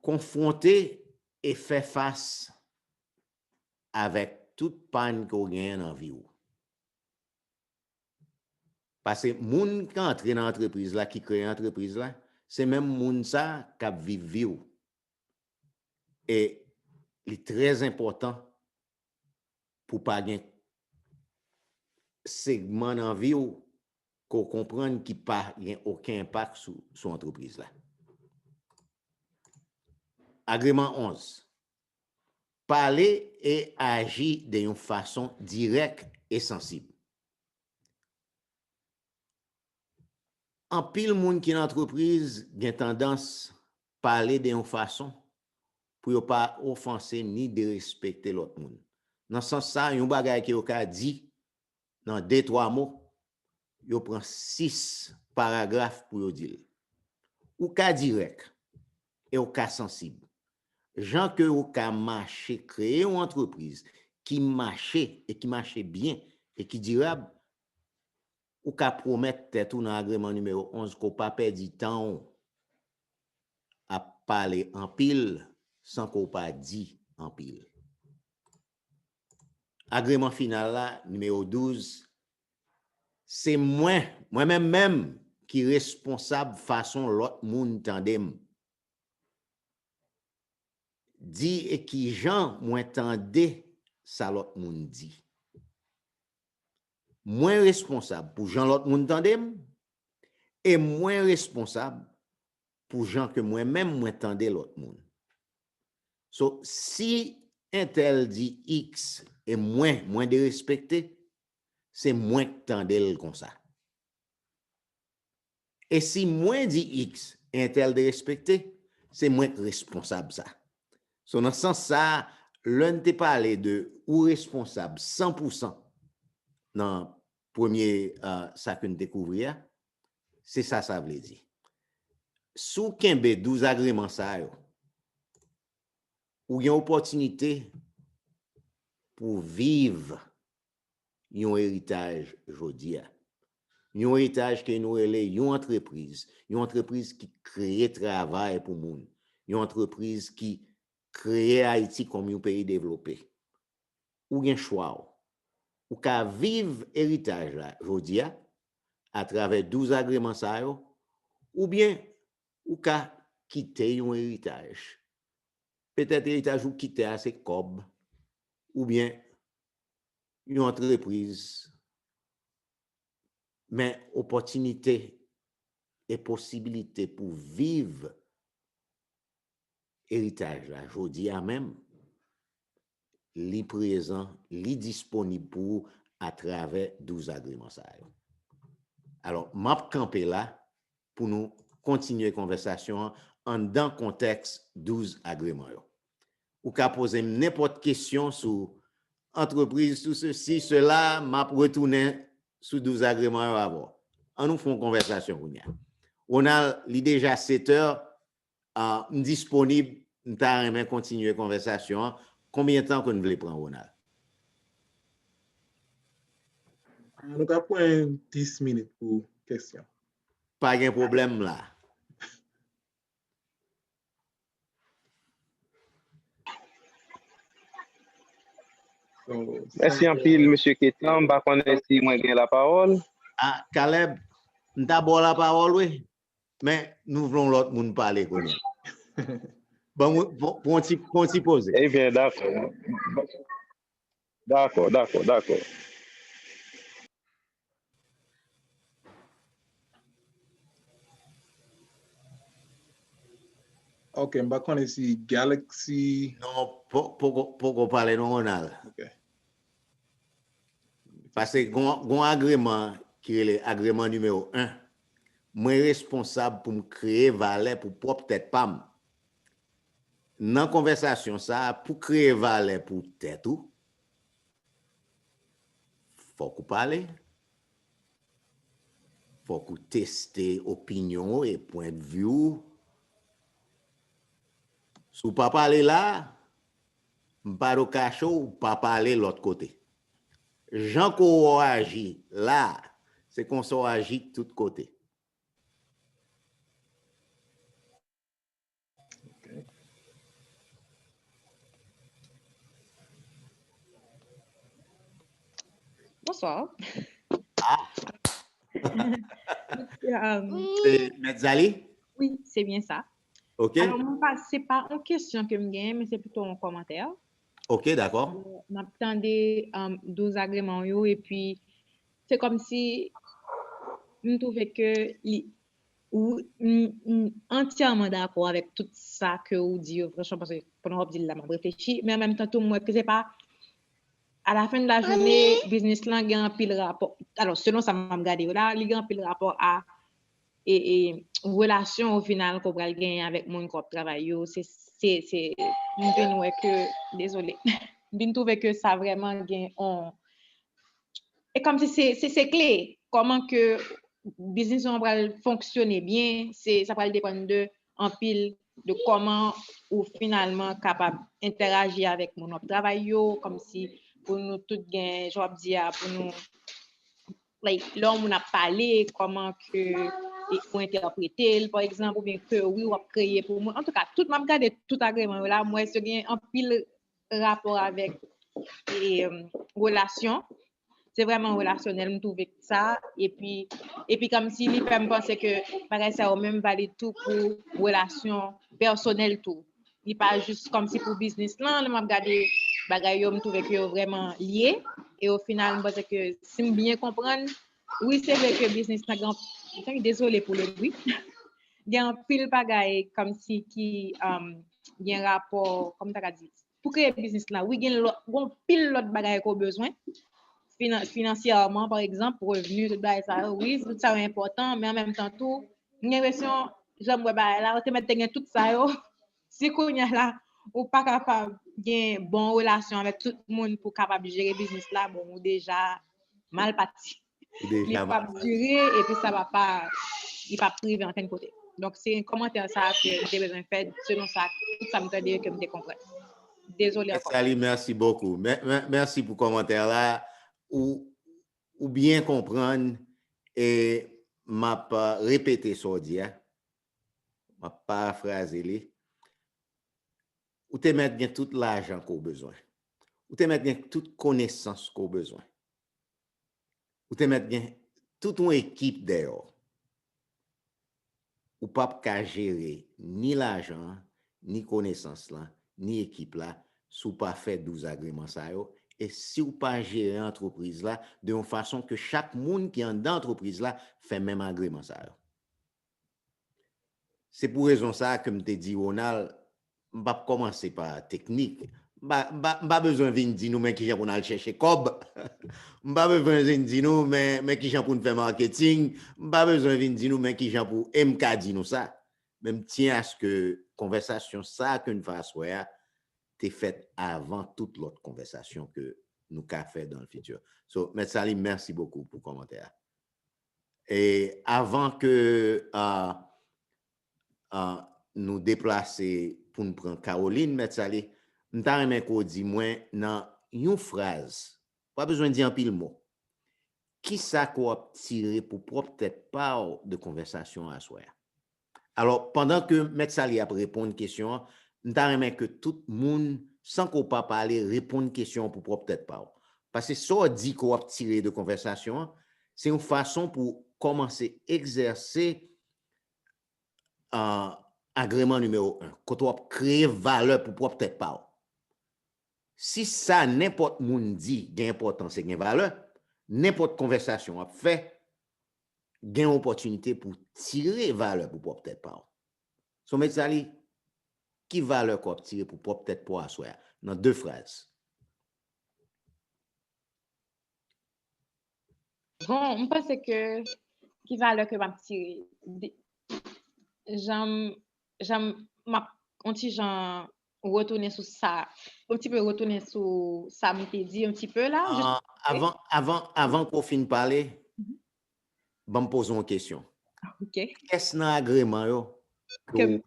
konfwonte e fè fas avèk tout pàn ke w genyen nan vi w. Paske moun ki antre nan antrepriz la, ki kreye antrepriz la, se menm moun sa k ap viv vi w. E li trè enpòtan pou pa gen segman nan vi w ke w konprann ki pa gen okenn enpak sou, sou antrepriz la. Agreman onz. Pale e aji de yon fason dirèk e sansib. Anpil moun ki nan antrepriz gen tandans pale de yon fason pou yo pa ofanse ni derespekte lòt moun. Nan sans sa, yon bagay ke yo ka di nan de, twa mo, yo pran sis paragraf pou yo di l. Ou ka dirèk e ou ka sansib. Jan ke ou ka mache kreye yon antrepriz ki mache e ki mache byen e ki dirab, ou ka pwomèt tèt ou nan agreman nimewo onz ke w pa pèdi tan w ap pale anpil san ke w pa di anpil. Agreman final la, nimewo douz, se mwen, mwen menm menm, ki responsab fason lòt moun tande m. Di e kijan mwen tande sa lòt moun di. Mwen responsab pou jan lòt moun tande m, e mwen responsab pou jan ke mwen menm mwen tande lòt moun. So, si entèl di X e mwen, mwen derespekte, se mwen k tande l konsa. E si mwen di X e entèl derespekte, se mwen k responsab sa. So, nan sans sa, lè n te pale de ou responsab san pou san nan premye, uh, sa ke n te kouvri a, se sa sa vle di. Si w kenbe douz agreman sa yo, ou gen opòtinite pou viv yon eritaj jodi a. Yon eritaj ke nou rele yon antrepriz, yon antrepriz ki kreye travay pou moun, yon antrepriz ki kreye Ayiti kòm yon peyi devlope. Ou gen chwa w. Ou ka viv eritaj la jodi a, atravè douz agreman sa yo, oubyen ou ka kite yon eritaj. Petèt eritaj ou kite a se kòb, oubyen yon antrepriz, men opòtinite e posibilite pou viv eritaj la jodi a menm, li prezan, li disponib pou ou atravè douz agreman sa yo. Alò, m ap kanpe la pou nou kontinye konvèsasyon an anndan kontèks douz agreman yo. Ou ka poze m nenpòt kesyon sou antrepriz, tout sesi, sela, m ap retounen sou douz agreman yo avè w. An nou fè yon konvèsasyon kounye a. Ronald, li deja sèt è, ah, m disponib, m ta renmen kontinye konvèsasyon an. Konbyen tan ke n vle pran, Ronald? Ah, nou ka pran dis minit pou kesyon. Pa gen pwoblèm la. Mèsi anpil, mesye Ketan. M pa konnen si mwen gen lapawòl. Ah, Caleb, m ta ba w lapawòl, wi. Men, nou vle yon lòt moun pale kounye a. Bon, pou, pou yon ti, pou yon ti poze. Ebyen, dakò. Dakò, dakò, dakò. Ok, m pa konnen si Galaxy. Non, poko, poko pale non, Ronald. Ok. Paske gon, gon agreman ki rele agreman nimewo en. Mwen responsab pou m kreye valè pou pwòp tèt pa m. Nan konvèsasyon sa a, pou kreye valè pou tèt ou, fòk ou pale. Fòk ou teste opinyon ou e pwendvi ou. Si w pa pale la, m pa do kache w, ou pa pale lòt kote. Jan ke w aji la, se konsa w aji tout kote. Bonswa. Ah. Um, Se Mèt Zali? Wi, se byen sa. Ok. Alò, mwen pa, se pa yon kesyon ke m genyen, men se pito yon kòmantè. Ok, dakò. M ap tande um, douz agreman yo, epi se kòmsi m twouve ke li, ou, m, m antyèman dakò avèk tout sa ke ou di yo, franchman, paske pandan w ap di l la, m ap reflechi, men an menm tan tou, m wè ke se pa, à la fin de la journée, biznis lan gen anpil rapò, alò, selon sa m ap gade yo la, li gen anpil rapò a e, e relasyon o final ke w pral genyen avèk moun ke w ap travay yo, se, se, se, m vin wè ke, dezole, m vin twouve ke sa vrèman gen on, e kòmsi se, se, se kle, kòman ke biznis ou an pral fonksyone byen, se, sa pral depann de anpil de kòman ou finalman kapab entèraji avèk moun w ap travay yo, kòmsi pou nou tout gen, jan w ap di a, pou nou, like, lè yon moun ap pale, kòman ke e, ou entèprete l, pa egzanp, oubyen ke wi, w ap kreye pou moun. Antouka, tout, m ap gade tout agreman yo la, m wè se gen anpil rapò avèk e, um, relasyon. Se vrèman relasyonèl, m twouve sa. Epi, epi kòmsi li fè m panse ke bagay sa yo menm valid tou pou relasyon pèsonèl tou. Li pa jis kòmsi pou biznis lan, lè m ap gade bagay yo, m twouve ke yo vrèman lye. E o final, m panse ke si m byen konprann, wi, se vre ke biznis lan gen, dezole pou le bri, gen anpil bagay kòmsi ki um, gen rapò, kòm ta ka di, pou kreye biznis lan, wi, gen lòt, gen pil lòt bagay ke w bezwen. Finan, finansyèman, pa egzanp, revni, tout bagay sa yo, wi, tout sa yo enpòtan, men an menm tan tou, m gen enpresyon, jan m wè bagay la, ou te mèt te gen tout sa yo. Si kounye a la, ou pa kapab gen bon relasyon avèk tout moun pou kapab jere biznis la, bon, ou deja mal pati. Li p ap dire, epi sa va pa, li p ap rive ankenn kote. Donk, se kòmantè sa ke m te bezwen fè, selon sa, tout sa m tande yo ke m te konprann. Dezole ankò. Sally, merci beaucoup. Mè- mè- Merci pou kòmantè la. Ou, ou byen konprann e m ap uh, repete sa w di a. M ap parafraze li. Ou te mèt gen tout lajan ke w bezwen. Ou te mèt gen tout konesans ke w bezwen. Ou te mèt gen tout yon ekip dèyè w. Ou p ap ka jere ni lajan an, ni konesans lan, ni ekip la, si w pa fè douz agreman sa yo, e si w pa jere antrepriz la de yon fason ke chak moun ki anndan antrepriz la fè menm agreman sa yo. Se pou rezon sa a ke m te di Ronald, m p ap kòmanse pa teknik. M pa, m pa, m pa bezwen vin di nou men kijan pou n al chèche kòb. M pa bezwen vin di nou men, men kijan pou n fè maketing. M pa bezwen vin di nou men kijan pou, e m ka di nou sa. Men m tyen aske konvèsasyon sa a ke n fè aswè a te fèt avan tout lòt konvèsasyon ke nou ka fè dans le futur. So, Mèt Sally, merci beaucoup pou kòmantè a. E avan ke uh, uh, nou deplase pou n pran Caroline, Mèt Sally, m ta renmen ke w di mwen nan yon fraz, pa bezwen di anpil mo, kisa ke w ap tire pou pwòp tèt pa w de konvèsasyon aswè a? Alò, pandan ke Mèt Sally ap reponn kesyon an, m ta renmen ke tout moun, san ke w pa pale, reponn kesyon an pou pwòp tèt pa w. Paske sa w di ke w ap tire de konvèsasyon an, se yon fason pou w kòmanse egzèse uh, agreman nimewo en, kote w ap kreye valè pou pwòp tèt pa w. Si sa nenpòt moun di gen enpòtans e gen valè, nenpòt konvèsasyon w ap fè, gen opòtinite pou tire valè pou pwòp tèt pa w. So, Mèt Sally, ki valè ke w ap tire pou pwòp tèt pa w aswè a? Nan de fraz. Bon, m panse ke ki valè ke m ap tire? De- Jan m, jan m, m ap yon ti jan retounen sou sa, yon ti pe retounen sou sa m te di yon ti pe la. Ah, avan, avan, avan ke w fin pale, ban m poze w yon kesyon. Ok. Kiyès nan agreman yo ke w,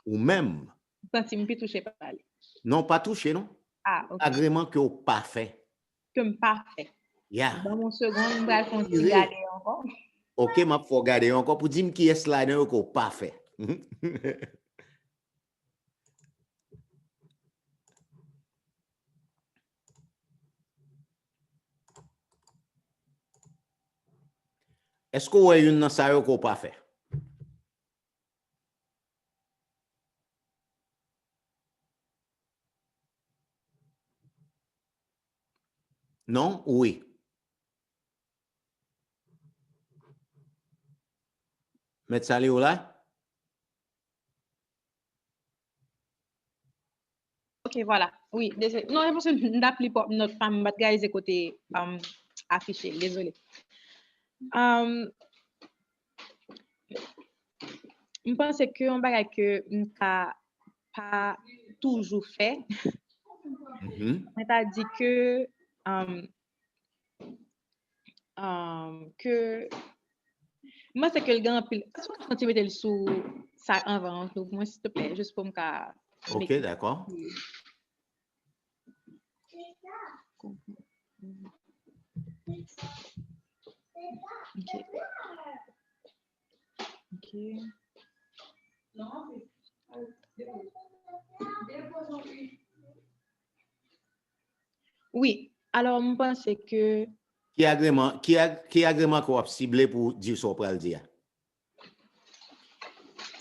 ou menm, santi m pi touche pa li? Non, pa touche, non. Ah, ok. Agreman ke w pa fè. Ke m pa fè. Ya. Ban m yon segonn, m pral fè yon ti gade ankò. Ok, m ap fè w gade ankò pou di m kiyès ladan yo ke w pa fè. Èske w wè youn nan sa yo ke w pa fè? Non? Wi. Mèt Sali, ou la? Ok, vwala. Wi, dezole. Non, se paske m t ap li pwòp nòt pa m, m pa t reyalize kote, um, afiche l, dezole. Um, m panse ke yon bagay ke m ka pa toujou fè, mwen ta di ke, um, um, ke m panse ke l gen anpil. Èske w ka fè yon ti mete l sou sa anvan an tou pou mwen, silteplè, jis pou m ka mete. Ok, dakò. Ok. Ok. Wi. Alò, m panse ke Ki agreman, ki, ag, ki agreman ke w ap sible pou w di sa w pral di a?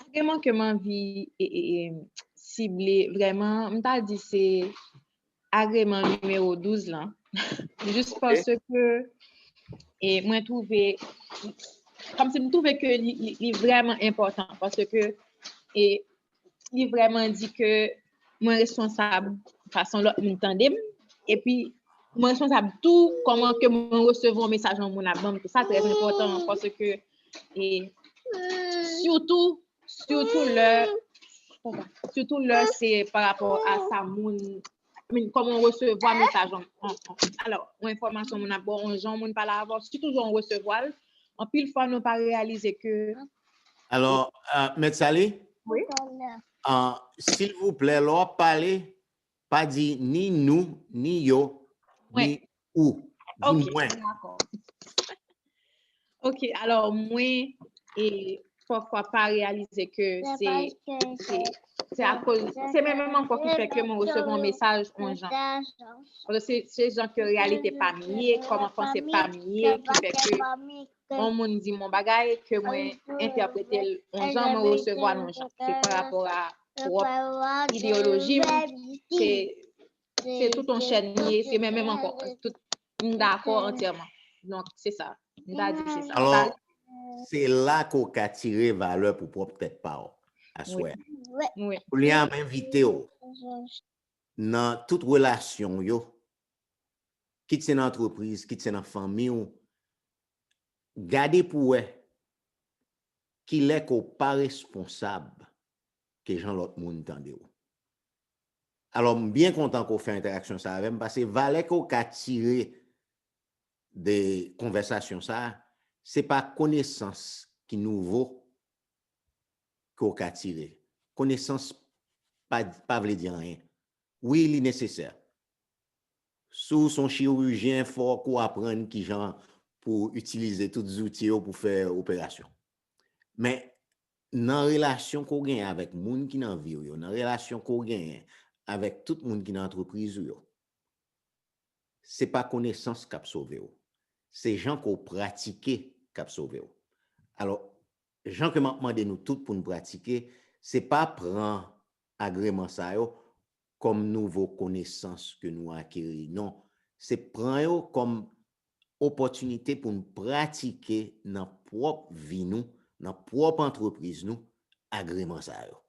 Agreman ke m anvi e, e, e, sible vrèman, m ta di se agreman nimewo douz lan. Jis paske e, mwen twouve, kòmsi m twouve ke li, li, li vrèman enpòtan paske e, li vrèman di ke mwen responsab fason lòt moun tande m, epi mwen responsab tou kòman ke mwen resevwa yon mesaj yon moun ap ban m tou. Sa trè enpòtan paske e, sitou, sitou lè, sitou lè se pa rapò a sa moun, I mean, kòman w resevwa mesaj an. Alò, yon enfòmasyon moun ap ba w, yon jan moun pale avè w, sitou jan w resevwa l, anpil fwa nou pa reyalize ke Alò, uh, Mèt Sali, Wi. Uh, silvouplè, lè w ap pale, pa di ni nou, ni yo, ni ou. Di mwen. Dakò. Ok, alò mwen e pafwa pa reyalize ke se se se akoz se menm menm ankò ki fè ke mwen resevwa yon mesaj yon jan. Paske se se jan ke reyalite pa m ye, kòman panse pa m ye ki fè ke yon moun di m yon bagay ke mwen entèprete l yon jan, mwen resevwa l yon jan. Se pa rapò a pwòp ideyoloji m, se se tout yon chèn li ye, se menm menm ankò. Tout m dakò antyèman. Donk se sa. M ta di se sa. Alò, se la ke w ka tire valè pou pwòp tèt pa w aswè. Wi. Kounye a m envite w nan tout relasyon w yo, kit se nan antrepriz, kit se nan fanmi w, gade pou wè kilè ke w pa responsab ke jan lòt moun tande w. Alò, m byen kontan ke w fè entèraksyon sa avè m, paske valè ke w ka tire de konvèsasyon sa, se pa konesans ki nouvo ke w ka tire. Konesans pa, pa vle di anyen. Wi, li nesesè. Si w se yon chirijyen, fòk ou aprann kijan pou w itilize tout zouti yo pou fè operasyon. Men, nan relasyon ke w genyen avèk moun ki nan vi w yo, nan relasyon ke w genyen avèk tout moun ki nan antrepriz ou yo, se pa konesans k ap sove w. Se jan ke w pratike k ap sove w. Alò, jan ke m ap mande nou tout pou n pratike, se pa pran agreman sa yo kòm nouvo konesans ke nou akeri. Non, se pran yo kòm opòtinite pou n pratike nan pwòp vi nou, nan pwòp antrepriz nou, agreman sa yo.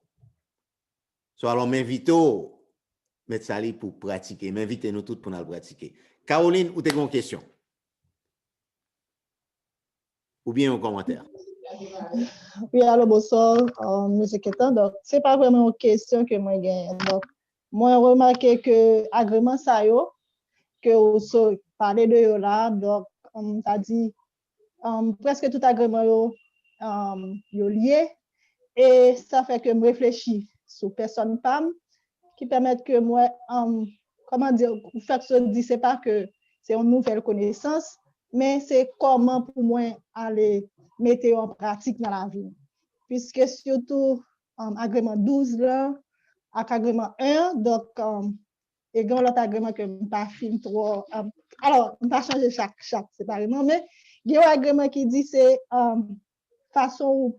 So, alò, m envite w, Mèt Sali, pou pratike. M envite nou tout pou n al pratike. Caroline, ou te gen yon kesyon? Oubyen yon kòmantè? Wi, alo, bonswa, euh, mesye Kentan. Donk, se pa vrèman yon kesyon ke mwen genyen. Donk, mwen remake ke agreman sa yo, ke ou so pale de yo la, donk, um, sa di, um, prèske tout agreman yo, um, yo lye, e sa fè ke m reflechi sou pèsòn pa m, ki pèmèt ke mwen, um, kòman di, ou fèk so di, se pa ke se yon nouvèl konesans, men se kòman pou mwen ale mete yo an pratik nan lavi m. Piske sitou, um, agreman douz lan ak agreman en an, donk, um, e gen yon lòt agreman ke m pa fin twò, um, alò, m pa chanje chak, chak separeman, men gen yon agreman ki di se, um, fason ou,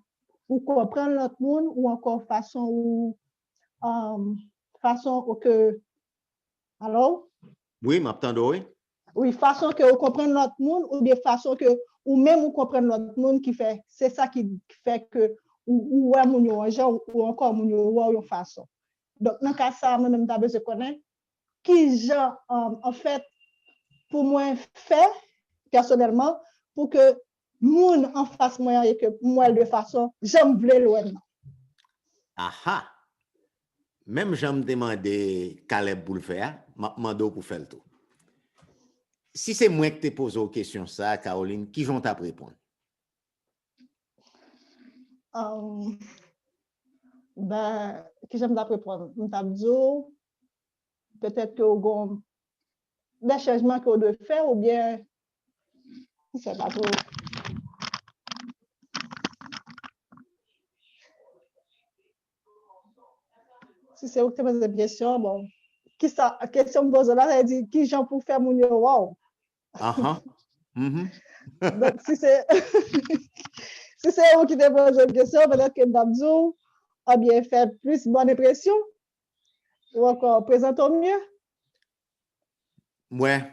ou konprann lòt moun ou ankò fason ou, um, fason ou ke, alò? Wi, m ap tande w, wi. Wi, fason ke ou konprann lòt moun oubyen fason ke ou menm ou konprann lòt moun ki fè, se sa ki fè ke ou, ou wè moun yo yon jan ou ankò moun yo wè w yon fason. Donk, nan ka sa a, mwen menm m ta bezwen konnen ki jan, um, anfèt, pou mwen fè, pèsonèlman, pou ke moun anfas mwen an e ke m wè l de fason jan m vle l wè m nan. Aha! Menm jan m te mande Caleb pou l fè a, m ap mande w pou fè l tou. Si se mwen ki te poze w kesyon sa a, Caroline, ki jan w t ap reponn? Um, ben, ki jan m t ap reponn? M t ap di w, petèt ke w gon de chanjman ke w dwe fè oubyen, m sè pa twò. Si se ou ki te poze m kesyon, bon, kisa, kesyon m poze w la, sa vle di, ki jan pou fè moun yo wè w? Ahan. Mhm. Donk, si se si se ou ki te poze m kesyon, petèt ke m t ap di w, ebyen, fè plis bòn enpresyon, ou ankò prezante w mye. Mwen.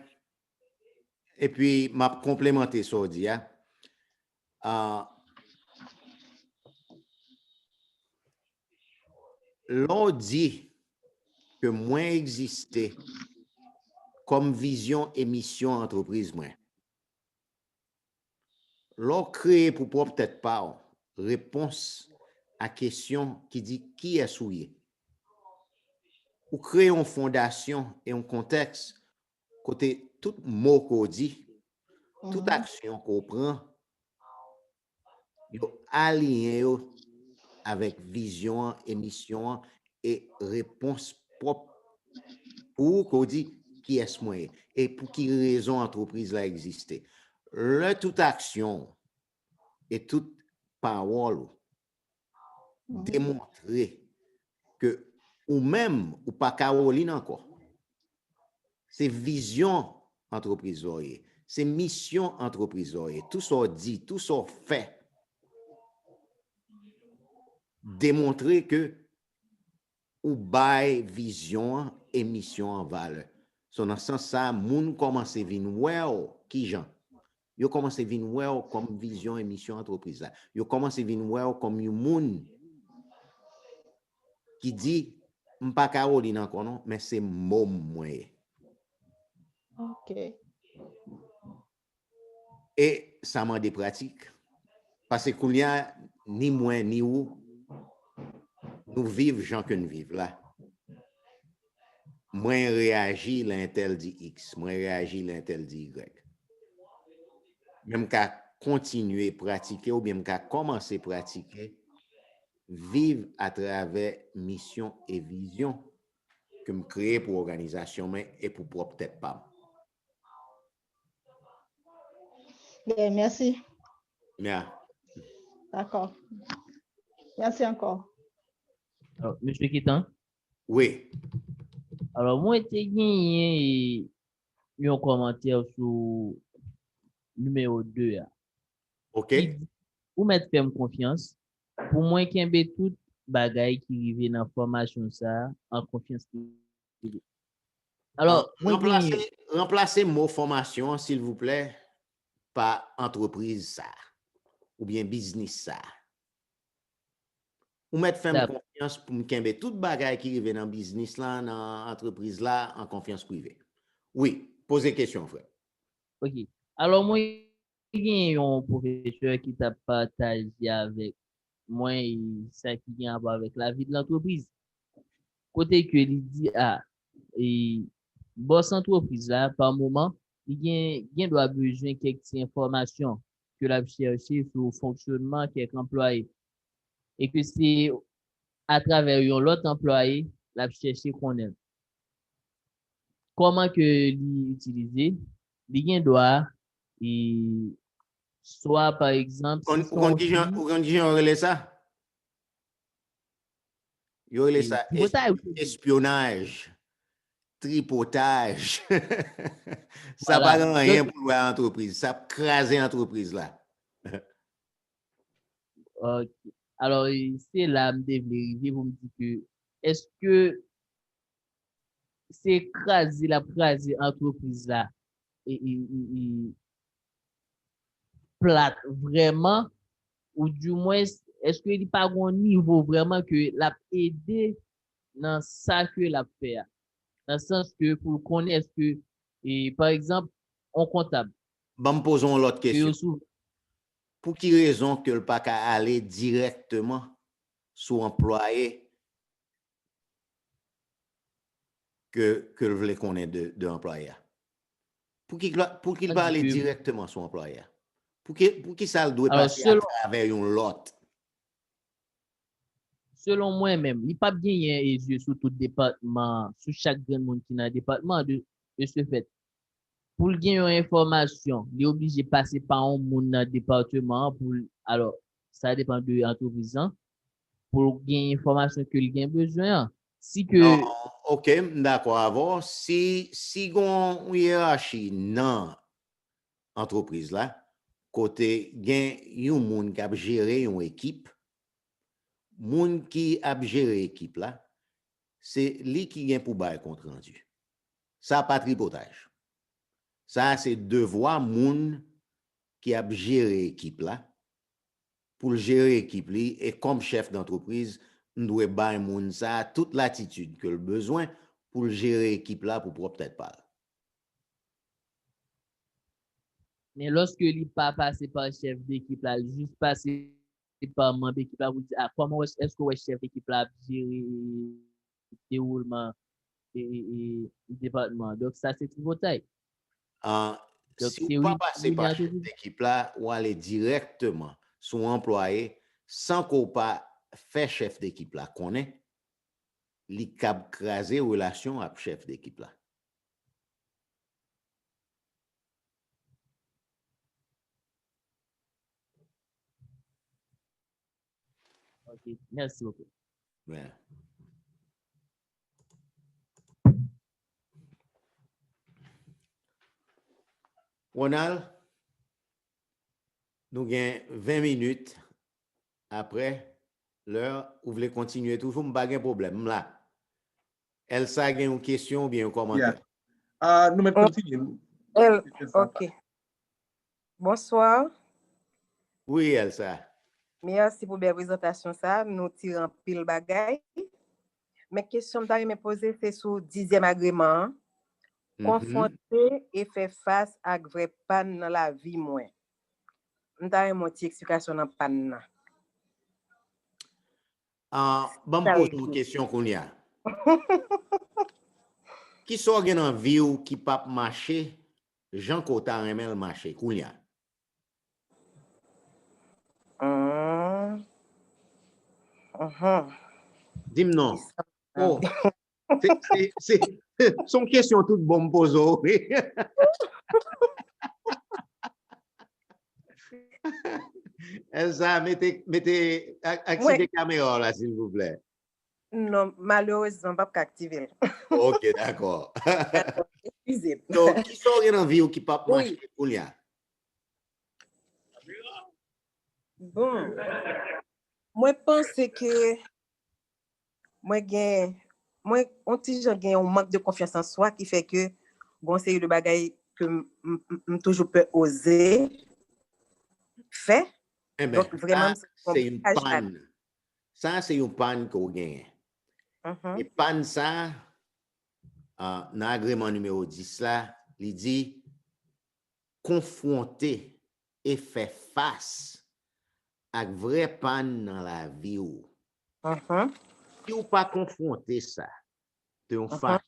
Epi, m ap konplemante sa w di a. Ah, lè w di ke mwen egziste kòm vizyon e misyon antrepriz mwen, lè w kreye pou pwòp tèt pa w, repons a kesyon ki di kiyès ou ye. Ou kreye yon fondasyon e yon kontèks kote tout mo ke w di, tout aksyon ke w pran, yo aliyen yo avèk vizyon an e misyon an e repons pwòp pou ou ke w di kiyès mwen ye e pou ki rezon antrepriz la egziste. Lè tout aksyon w e tout pawòl ou demontre ke ou menm ou pa Caroline ankò. Se vizyon antrepriz ou ye. Se misyon antrepriz ou ye. Tou sa w di, tou sa w fè demontre ke ou bay vizyon an e misyon an valè. So, nan sans sa, moun kòmanse vin wè w kijan. Yo kòmanse vin wè w kòm vizyon e misyon antrepriz la. Yo kòmanse vin wè w kòm yon moun ki di, m pa Caroline ankò non, men se mo m mwen ye. Ok. E sa mande pratik. Paske kounye a, ni mwen, ni ou, nou viv jan ke n viv la. Mwen reyaji lè entèl di X, mwen reyaji lè entèl di Y. Men m ka kontinye pratike oubyen m ka kòmanse pratike, viv atravè misyon e vizyon ke m kreye pou òganizasyon mwen e pou pwòp tèt pa m. Byen, mèsi. Yeah. Dakò. Mèsi ankò. Alò, Mesye Kitan, Wi. Alò, mwen te genyen yon kòmantè sou nimewo de a. Ok. Ou mèt fè m konfyans pou mwen kenbe tout bagay ki rive nan fòmasyon sa a an konfyans prive. Alò, mwen ranplase, ranplase mo fòmasyon an, silvouplè, pa antrepriz sa a, oubyen biznis sa a. Ou mèt fè m konfyans pou m kenbe tout bagay ki rive nan biznis la, nan antrepriz la, an konfyans prive. Wi, poze kesyon, frè. Ok. Alò, mwen gen yon pwofesè ki t ap pataje avèk mwen e sa ki gen rapò avèk lavi de lantrepriz. Kote ke li di, a, e, bòs antrepriz la, pa moman, li gen, gen dwa bezwen kèk ti enfòmasyon ke l ap chèche sou fonksyonman kèk anplwaye. E ke se atravè yon lòt anplwaye l ap chèche konnen. Kòman ke li itilize? Li gen dwa, e, swa, pa egzanp, Ou konn kijan, ou konn kijan yo rele sa? Yo rele sa espyonaj, tripotaj. Sa pa gen anyen pou l wè a antrepriz. Sa ap kraze antrepriz la. Ok. Alò, e, se la m te vle rive pou m di ke, èske se kraze l ap kraze antrepriz la e, e, e, e plat vrèman, ou dimwens, èske li pa gon nivo vrèman ke l ap ede nan sa ke l ap fè a? Nan sans ke pou l konnen èske, e, pa egzanp, on kontab. Ban m poze yon lòt kesyon. Pou ki rezon ke l pa ka ale dirèkteman sou anplwaye ke, ke l vle konnen de, de anplwaye a? Pou ki, pou ki l pa ale dirèkteman sou anplwaye a? Pou ki, pou ki sa l dwe pase atravè yon lòt? Selon mwen menm, li p ap genyen e zye sou tout depatman, sou chak grenn moun ki nan depatman. De, de ce fait, pou l gen yon enfòmasyon, li oblije pase pa yon moun nan depatman an pou l, alò, sa depann de antrepriz lan, pou l gen enfòmasyon ke l gen bezwen an. Si ke Non, ok, m dakò avè w. Si, si gon yerachi nan antrepriz la, kote gen yon moun k ap jere yon ekip, moun ki ap jere ekip la, se li ki gen pou bay kont randi. Sa pa tripotaj. Sa se devwa moun ki ap jere ekip la, pou l jere ekip li, e kòm chèf dantrepriz, m dwe bay moun sa a tout latitid ke l bezwen pou l jere ekip la pou pwòp tèt pa l. Men lòske li pa pase pa chèf dekip la, li jis pase pa manm ekip la pou di, a, kòman wè, èske w wè chèf ekip la ap jere dewoulman e, e, e, depatman an? Donk, sa se tripotay. Ah, si w pa pase pa chèf dekip la, w ale dirèkteman sou anplwaye san ke w pa fè chèf dekip la konnen, li kab kraze relasyon ak chèf dekip la. Ok, merci beaucoup. Yeah. Ronald, nou gen ven minit. Apre, lè ou vle kontinye toujou, m pa gen pwoblèm, m la. Elsa gen yon kesyon oubyen yon kòmantè? Ah, nou mèt kontinye. El, ok. Bonswa. Wi, Elsa. Mèsi pou bèl prezantasyon sa. Nou tire anpil bagay. Men kesyon m ta renmen poze se sou dizyèm agreman an. Konfwonte e fè fas ak vrè pàn nan lavi mwen. M ta renmen yon ti eksplikasyon nan pàn nan. Ah, ban m poze yon kesyon kounye a. Kisa w gen nan vi w ki p ap mache jan ke w ta renmen l mache kounye a? Hum. Mhm. Di m non. Oh. Se se- se- se yon kesyon tout bon m poze w, wi. Elsa, mete, mete, ak- aktive kamera w la, silvouplè. Non, malerezman, m p ap ka aktive l. Ok, dakò. Eskize m. So, kisa w gen nan vi w ki p ap mache kounye a? Bon, mwen panse ke mwen gen, mwen, yon ti jan gen yon mank de konfyans an swa ki fè ke gon seri de bagay ke m, m, m, m toujou pè oze fè. Enben, sa se yon pàn. Sa se yon pàn ke w genyen. E pàn sa, ah, nan agreman nimewo dis la, li di, konfwonte e fè fas ak vrè pàn nan lavi w. Si w pa konfwonte sa, se yon fason.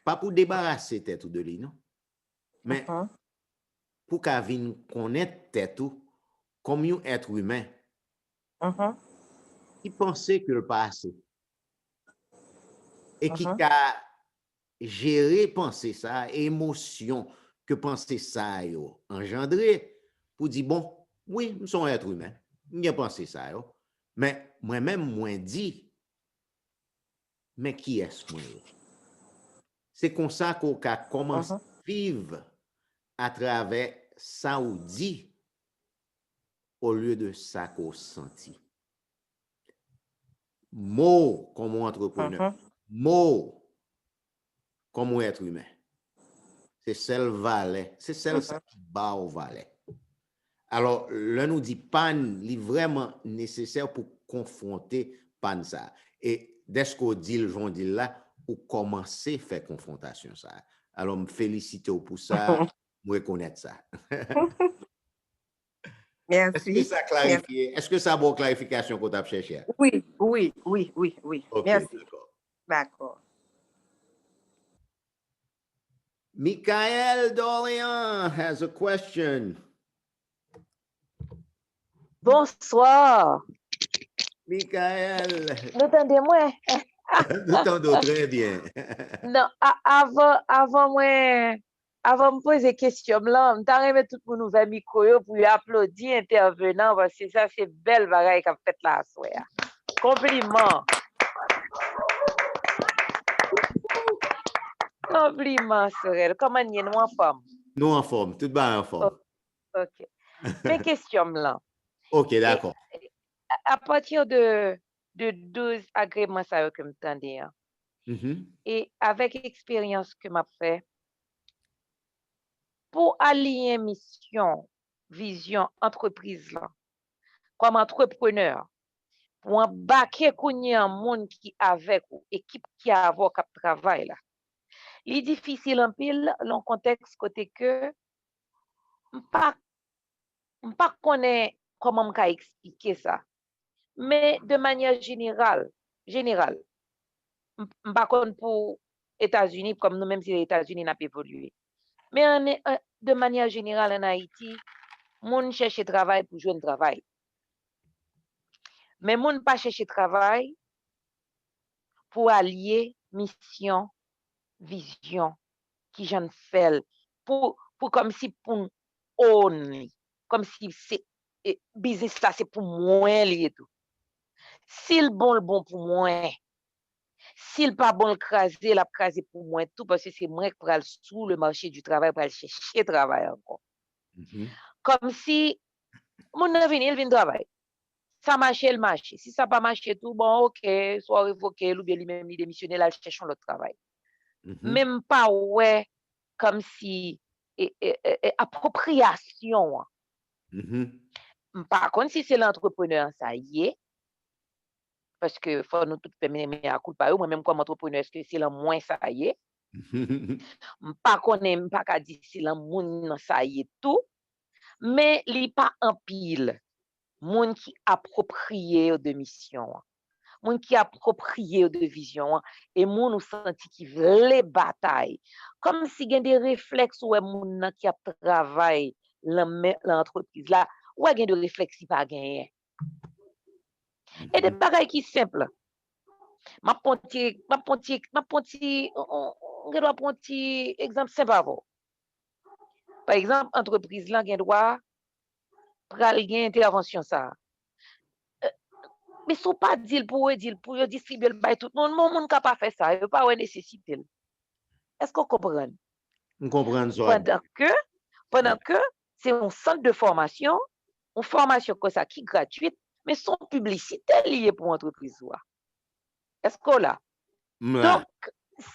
Pa pou debarase tèt ou de li, non. Men pou ka vin konnen tèt ou kòm yon èt imen ki panse ke l pa ase. E ki ka jere panse sa a, emosyon ke panse sa yo anjandre, pou di, bon, wi, m se yon èt imen, m gen panse sa yo, men mwen menm, mwen di, men kiyès mwen ye? Se konsa ke w ka kòmanse viv atravè sa w di, olye de sa ke w santi. Mo w kòm yon antreprenè, mo w kòm yon èt imen, se sèl valè, se sèl sa ki ba w valè. Alò, lè nou di pàn, li vrèman nesesè pou konfwonte pàn sa a. E dèske w di l jan w di l la, ou kòmanse fè konfwontasyon sa a. Alò, m felisite w pou sa, m rekonèt sa. Mèsi. Èske sa klarifye? Èske sa ba w klarifikasyon ke w t ap chèche a? Wi, wi, wi, wi, wi. Ok, Mèsi. Dakò. Dakò. Michael Dorian has a question. Bonswa. Michael, Nou tande mwen? Nou tande w trè byen. Non, a- avan, avan mwen, avan m poze kesyon m lan, m ta renmen tout moun ouvè mikwo yo pou yo aplodi entèvenan, paske sa se bèl bagay k ap fèt la aswè a. Konpliman. Konpliman, Sorel. Kòman n ye? Nou anfòm? Nou anfòm. Tout bagay anfòm. Ok. Men kesyon m lan. Ok, dakò. A pati de, de douz agreman sa yo ke m tande an, e avèk eksperyans ke m ap fè, pou aliyen misyon, vizyon antrepriz lan, kòm antreprenè, pou anbake kounye an moun ki avèk ou, ekip ki avè w k ap travay la, li difisil anpil nan yon kontèks kote ke m pa, m pa konnen kòman m ka eksplike sa. Men de manyè jeneral, jeneral, m m pa konn pou Etazini, kòm nou menm se Etazini n ap evolye. Men an, an, de manyè jeneral, ann Ayiti, moun chèche travay pou jwenn travay. Men moun pa chèche travay pou alye misyon, vizyon, kijan n fè l, pou, pou kòmsi pou n own li, kòmsi se, e, biznis la se pou mwen li ye tou. Si l bon, l bon pou mwen. Si l pa bon, l kraze, l ap kraze pou mwen tou, paske se mwen k pral sou le marché du travail, pral chèche travay ankò. Kòmsi moun nan vini, l vin travay. Sa mache, l mache. Si sa pa mache tou, bon, ok, swa w revoke l oubyen li menm li demisyone, l al chèche yon lòt travay. Men m pa wè kòmsi e, e, e, e, apwopriyasyon an. M pa konn si se lan antreprenè an sa ye, paske fò nou tout fè mea culpa yo. Mwen menm kòm antreprenè, èske se lan mwen sa ye? M pa konnen, m pa ka di se lan moun nan sa ye tou, men li pa anpil moun ki apwopriye yo de misyon an, moun ki apwopriye yo de vizyon an, e moun ou santi ki vle batay. Kòmsi gen de reflèks ou wè moun nan ki ap travay lan men, lan antrepriz la, ou wè gen de reflèks li pa genyen. E de bagay ki senp. M ap pran ti, m ap pran ti, m ap pran ti, m gen dwa pran ti egzanp senp avè w. Pa egzanp, antrepriz lan gen dwa pral gen entèvansyon sa a. Men si w pa di l pou yo, di l pou yo distribye l bay tout moun, bon, moun ka pa fè sa, yo pa wè nesesite l. Èske w konprann? M konprann sa w ap di. Pandan ke, pandan ke se yon sant de fòmasyon, yon fòmasyon konsa ki gratwit, men se yon piblisite li ye pou antrepriz ou a. Èske w la? M la. Donk,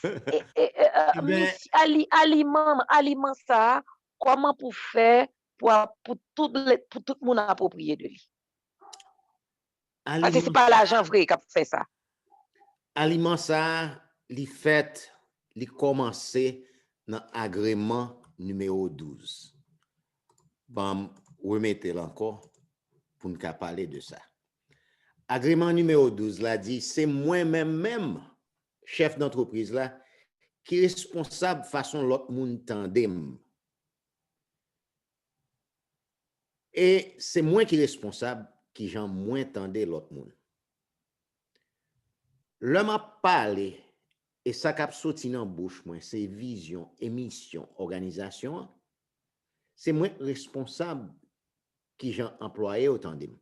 e, e, e, e, Eben, mis- ali, aliman, aliman sa a, kòman pou fè pou, a- pou, tout, le- pou tout moun apwopriye de li? Paske se aliman pa lajan vre k ap fè sa. Aliman sa a, li fèt, li kòmanse nan agreman nimewo douz. Ban m remete l ankò pou n ka pale de sa. Agreman nimewo douz la di, se mwen menm menm, chèf dantrepriz la, ki responsab fason lòt moun tande m. E se mwen ki responsab kijan mwen tande lòt moun. Lè m ap pale, e sa k ap soti nan bouch mwen, se vizyon e misyon òganizasyon an, se mwen k responsab kijan anplwaye yo tande m.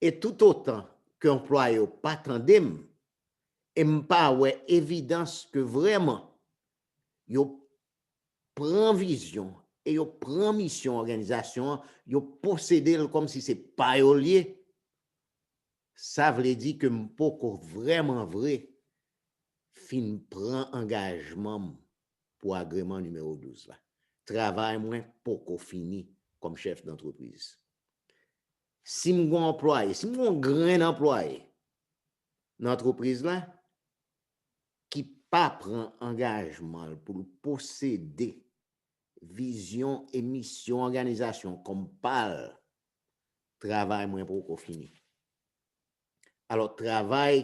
E toutotan ke anplwaye yo pa tande m, e m pa wè evidans ke vrèman yo pran vizyon e yo pran misyon òganizasyon an, yo posede l kòmsi se pa yo l ye, sa vle di ke m poko vrèman vre fin pran angajman m pou agreman nimewo douz la. Travay mwen poko fini kòm chèf dantrepriz. Si m gon anplwaye, si m gon grenn anplwaye nan antrepriz la ki pa pran angajman l pou l posede vizyon e misyon òganizasyon kòm pa l, travay mwen poko fini. Alò, travay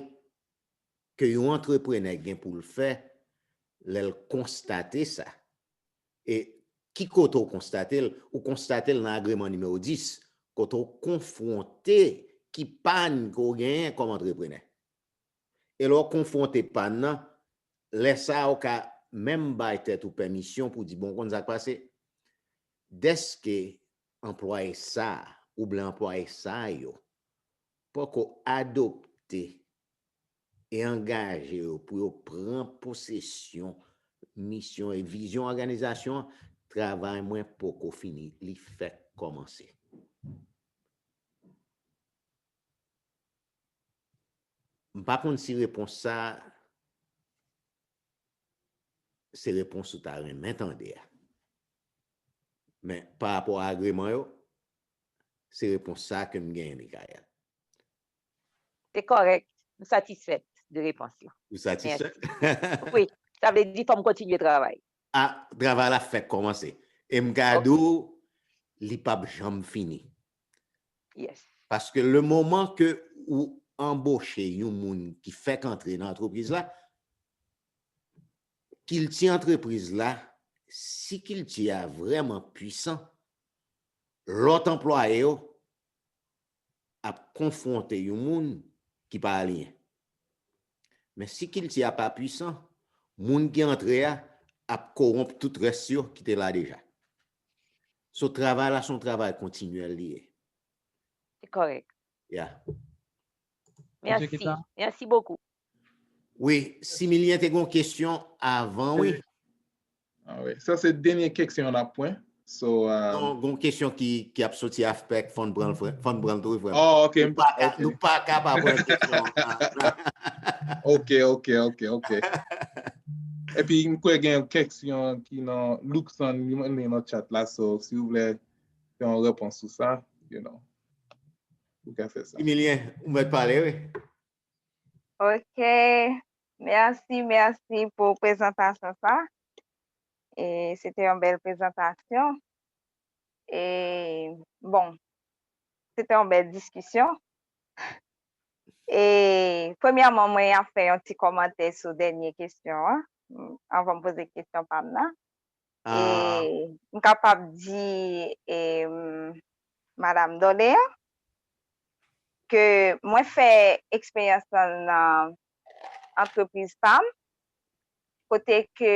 ke yon antreprenè gen pou l fè, lè l konstate sa. E ki kote w konstate l? Ou konstate l nan agreman nimewo dis, kote w konfwonte ki pàn ke w genyen kòm antreprenè. E lè w konfwonte pàn nan, lè sa a ou ka menm bay tèt ou pèmisyon pou di, bon, w konn sa k pase? Dèske anplwaye sa a oubyen anplwaye sa yo poko adopte e angaje yo pou yo pran posesyon misyon e vizyon òganizasyon an, travay mwen poko fini, li fèk kòmanse. M pa konn si repons sa se repons ou ta renmen tande a. Men pa rapò a agreman yo, se repons sa ke m genyen, Michael. Se kòrèk. M satisfèt de repons yo. Ou satisfèt? Wi. Sa vle di fò m kontinye travay. A, travay la fèk kòmanse. E m ka di w, li p ap janm fini. Yes. Paske le moman ke ou anboche yon moun ki fèk antre nan antrepriz la, kilti antrepriz la, si kilti a vrèman pwisan, lòt anplwaye yo ap konfwonte yon moun ki pa aliyen. Men si kilti a pa pwisan, moun ki antre a ap kowonp tout rès yo ki te la deja. So, travay la se yon travay kontinyèl li ye. Se kòrèk. Ya. Mèsi. Mèsi bokou. Wi, Similyen te gen yon kesyon avan, wi. Ah, wi. Sa se dènye kesyon n ap pran. So, uh, Non, gen yon kesyon ki, ki ap soti avpèk, fò n pran l, frè, fò n pran l tou, frè. Oh, ok. Nou pa ka, Ok. Nou pa ka pa pran kesyon. Ok, ok, ok, ok. Epi, m kwè gen yon kesyon ki nan Luxon, li mande nan chat la, so, si w vle fè yon repons sou sa, you know, ou ka fè sa. Similyen, ou mèt pale, wi. Ok. Mèsi, mèsi pou prezantasyon sa. E se te yon bèl prezantasyon. E bon, se te yon bèl diskisyon. E premyèman, mwen ap fè yon ti kòmantè sou dènye kesyon an, anvan m poze kesyon pa m nan. E m kapab di e, Madam Dorlean ke mwen fè eksperyans lan nan antrepriz pa m, kote ke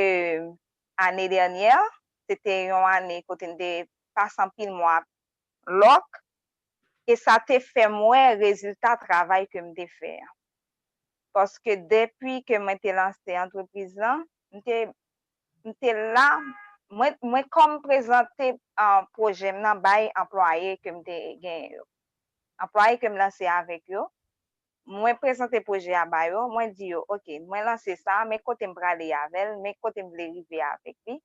ane dènyè, se te yon ane kote m te pase anpil mwa lòk, e sa te fè m wè rezilta travay ke m te fè a. Paske depi ke mwen te lanse antrepriz lan, m te, m te la, mwen, mwen kòm prezante uh, pwojè m nan bay anplwaye ke m te genyen yo. Anplwaye ke m lanse avèk yo, mwen prezante pwojè a ba yo, mwen di yo, ok, mwen lanse sa, men kote m prale avè l, men kote m vle rive avèk li,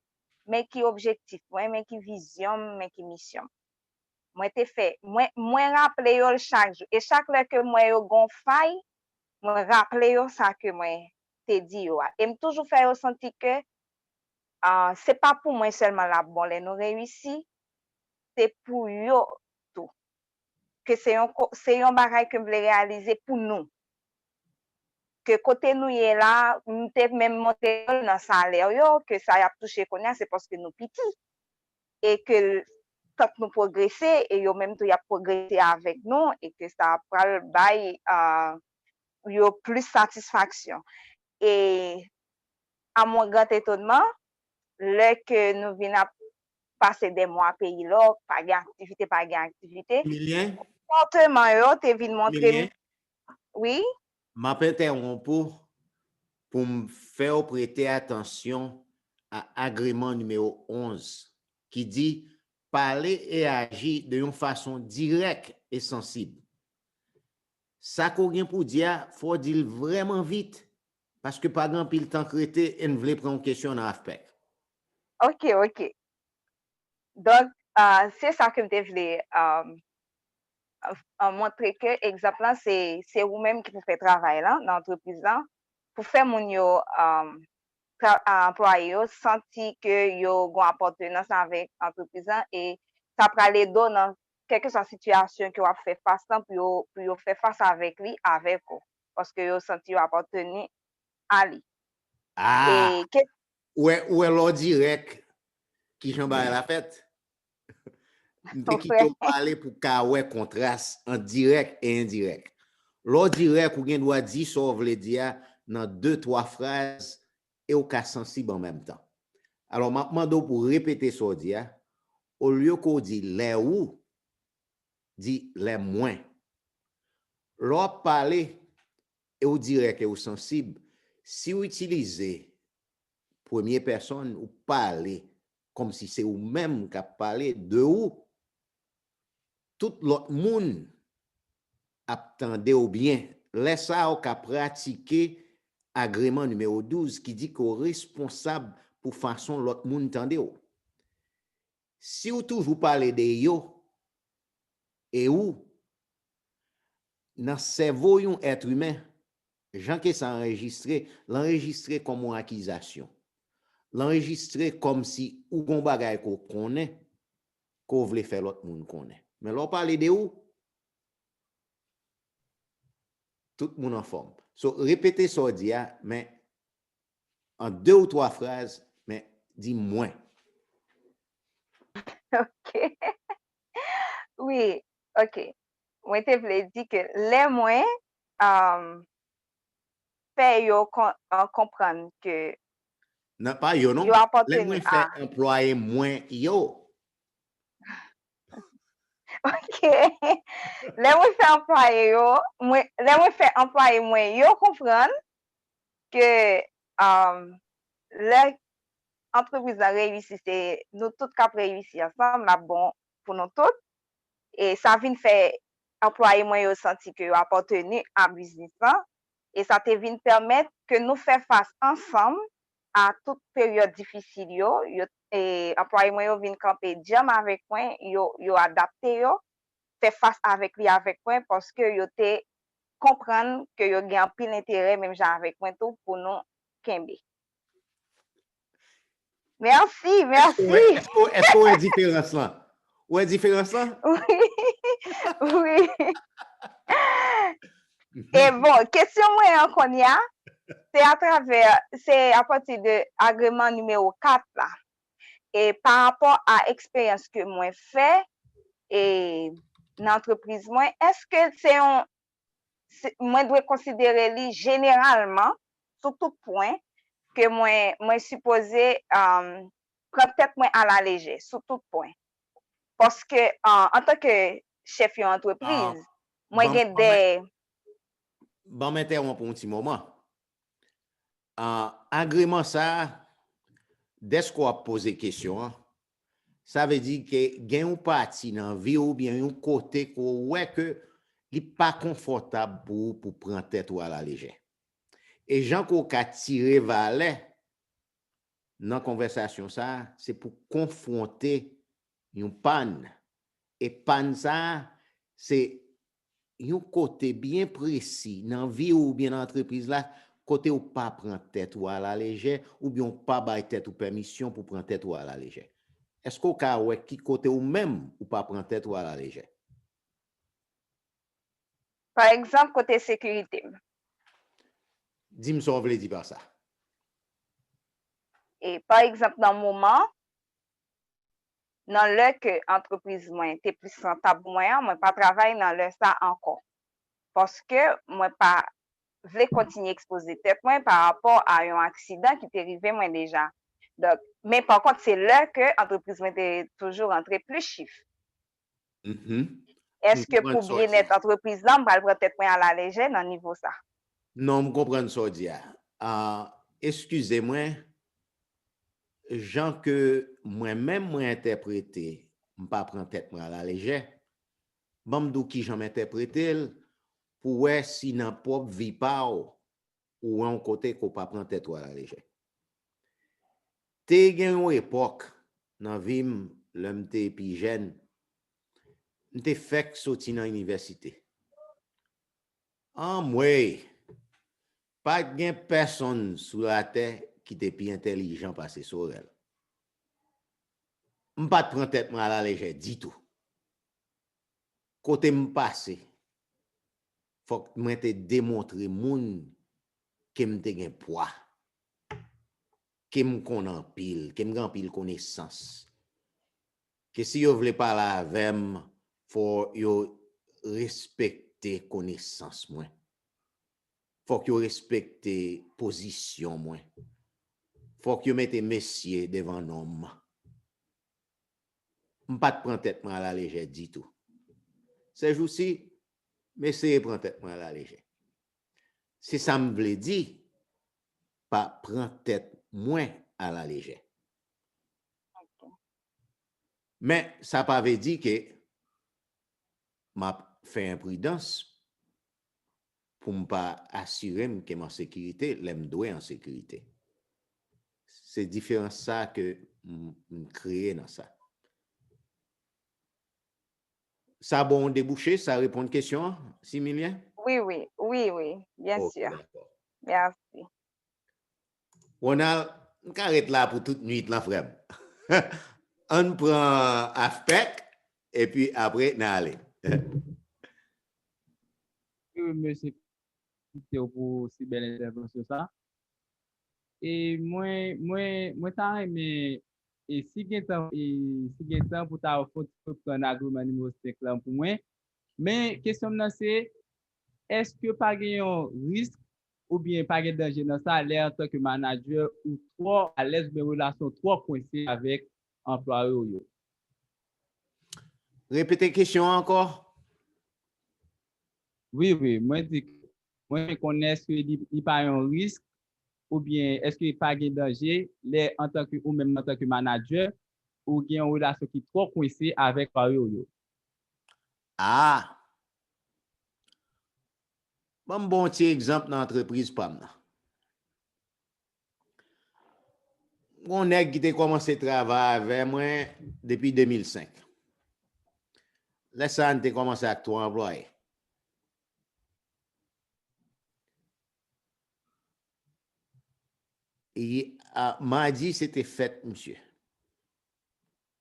men ki objektif mwen, men ki vizyon m, men ki misyon m. Mwen te fè, mwen, mwen raple yo l chak jou. E chak lè ke m wè yo gon fay, mwen raple yo sa ke mwen te di yo a. E m toujou fè yo santi ke uh, se pa pou mwen sèlman l ap bon lè nou reyisi, se pou yo tou. Ke se yon, se yon bagay ke m vle reyalize pou nou. Ke kote nou ye la, m te menm montre yo nan salè yo, ke sa y ap touche kounye a, se paske nou piti. E ke tank nou pwogrese, e yo menm tou y ap pwogrese avèk nou, e ke sa pral bay uh, yo plis satisfaksyon. E à mon grand étonnement, lè ke nou vin ap pase de mwa peyi lòk, pa gen aktivite, pa gen aktivite, konpòteman yo te vin montre m. Wi. M ap entèwonp ou pou m fè w prete atansyon a agreman nimewo onz ki di pale e aji de yon fason dirèk e sansib. Sa ke w gen pou di a, fò w di l vrèman vit, paske pa gen anpil tan k rete e n vle pran yon kesyon nan avpèk. Ok, ok. Donk, uh, se sa ke m te vle uh, uh, montre ke egzanp lan se, se ou menm ki pou fè travay lan nan antrepriz lan, pou fè moun yo um, anplwaye yo santi ke yo gon apatnans avèk antrepriz lan e sa pral ede w nan kèlkeswa sitiyasyon ke w ap fè fas lan pou yo, pou yo fè fas avèk li avèk ou. Paske yo santi yo apateni a li. Ah, ou wè, ou wè lè w dirèk ki jan bagay la fèt. M te kite w pale pou w ka wè kontras ant dirèk e endirèk. Lè w dirèk, ou gen dwa di sa w vle di a nan de, twa fraz e w ka sansib an menm tan. Alò, m ap mande w pou w repete sa w di a, olye ke w di lè ou, di lè mwen. Lè w ap pale e w dirèk e w sansib, si w itilize premye pèsonn, ou pale kòmsi se ou menm k ap pale de ou. Tout lòt moun ap tande w byen. Lè sa a, w ka pratike agreman nimewo douz ki di ke w responsab pou fason lòt moun tande w. Si w toujou pale de yo e ou, nan sèvo yon èt imen, jan ke sa anrejistre, l anrejistre kòm yon akizasyon. L anrejistre kòmsi ou gen yon bagay ke w konnen, ke w vle fè lòt moun konnen. Men lè w pale de ou, tout moun anfòm. So, repete sa w di a, men an de ou twa fraz, men di mwen. Ok. Wi, ok. Mwen te vle di ke lè mwen um, fè yo kon- uh, konprann ke Nan pa yo non. Yo Lè apateni mwen fè a. Anplwaye mwen yo. Ok. Lè mwen fè anplwaye yo, mwen, lè mwen fè anplwaye mwen yo konprann ke um, lè antrepriz la reyisi, se nou tout k ap reyisi ansanm, l ap bon pou nou tout. E sa vin fè anplwaye mwen yo santi ke yo apateni a biznis lan. E sa te vin pèmèt ke nou fè fas ansanm a tout peryòd difisil yo. Yo e, anplwaye mwen yo vin kanpe djanm avèk mwen, yo, yo adapte yo, fè fas avèk li avèk mwen, paske yo te konprann ke yo gen anpil enterè, menm jan avèk mwen tou, pou nou kenbe. Mèsi, mèsi. Èske w wè diferans lan? Ou wè diferans lan? Wi, wi. E bon, kesyon mwen an kounye a, se atravè, se apati de agreman nimewo kat la. E pa rapò a eksperyans ke mwen fè e nan antrepriz mwen, èske se yon se- mwen dwe konsidere li jeneralman sou tout pwen ke mwen mwen sipoze um, pran tèt mwen alalejè sou tout pwen. Paske uh, antanke chèf yon antrepriz, mwen Ban gen ban de mwen ban m entèwonp ou yon ti moman. Ah, agreman sa a, dèske w ap poze kesyon an, sa vle di ke gen yon pati nan vi w oubyen yon kote ke w wè ke li pa konfòtab pou ou pou pran tèt ou alalejè. E jan ke w ka tire valè nan konvèsasyon sa a, se pou konfwonte yon pàn. E pàn sa a, se yon kote byen presi nan vi w oubyen nan antrepriz la, kote w pa pran tèt ou alalejè, oubyen w pa bay tèt ou pèmisyon pou pran tèt ou alalejè. Èske w ka wè ki kote ou menm ou pa pran tèt ou alalejè? Pa egzanp, kote sekirite m. Di m sa w vle di pa sa. E pa egzanp, nan moman, nan lè ke antrepriz mwen te plis rantab pou mwen an, mwen pa travay nan lè sa ankò. Paske mwen pa vle kontinye ekspoze tèt mwen pa rapò a yon aksidan ki te rive mwen deja. Donk, men pa kont, se lè ke antrepriz mwen te toujou rantre plis chif. Mhm. Èske pou byenèt antrepriz la, m pral pran tèt mwen alalejè nan nivo sa? Non, m konprann sa w di a. Ah, eskize mwen, jan ke mwen menm mwen entèprete, m pa pran tèt mwen alalejè. Ban m di w kijan m entèprete l, pou w wè si nan pwòp vi pa w, ou wè yon kote ke w pa pran tèt ou alalejè. Te gen yon epòk nan vi m, lè m te pi jèn, m te fèk soti nan inivèsite. Anmwey! Pa t gen pèsonn sou latè ki te pi entèlijan pase Sorèl. M pa t pran tèt mwen alalejè ditou. Kote m pase, fòk mwen te demontre moun ke m te gen pwa, ke m konn anpil, ke m gen anpil konesans. Ke si yo vle pale avè m, fò yo respekte konesans mwen. Fòk yo respekte pozisyon mwen. Fòk yo mete mesye devan nonm. M pa t pran tèt mwen alalejè ditou. Sèjousi, m eseye pran tèt mwen alalejè. Se sa m vle di pa pran tèt mwen a la lejè. Men sa pa vle di ke m ap fè enpridans pou m pa asire m ke m an sekirite lè m dwe an sekirite. Se diferans sa ke m, m kreye nan sa. Sa bon debouche, sa reponn kesyon an, Similyen? Wi, wi, wi, wi, byen Ok, si. Dakò. Mèsi. Ronald, m ka ret la pou tout nwit lan, frè m. Ann pran afpèk, epi apre n ale. Wi, mesye, felisite w pou si bèl entèvansyon sa. E mwen, mwen, mwen ta renmen, e si gen tan, e si gen tan pou ta fon ti reprann agreman nimewo senk lan pou mwen. Men kesyon m nan se, èske pa gen yon risk oubyen pa gen danje nan sa lè antanke manadjè ou twò alèz oubyen relasyon twò kwense avèk anplwaye w yo? Repete kesyon an ankò. Wi, wi, mwen di, mwen konnen èske li, li pa yon risk oubyen èske pa gen danje lè antanke ou menm antanke manadjè ou gen yon relasyon ki twò kwense avèk anplwaye w yo? Ah! Ban m bon ti egzanp nan antrepriz pa m nan. Gon nèg ki te kòmanse travay avè mwen depi de mil senk. Lè sa a, n te kòmanse ak twa anplwaye. E, a, madi, se te fèt misye.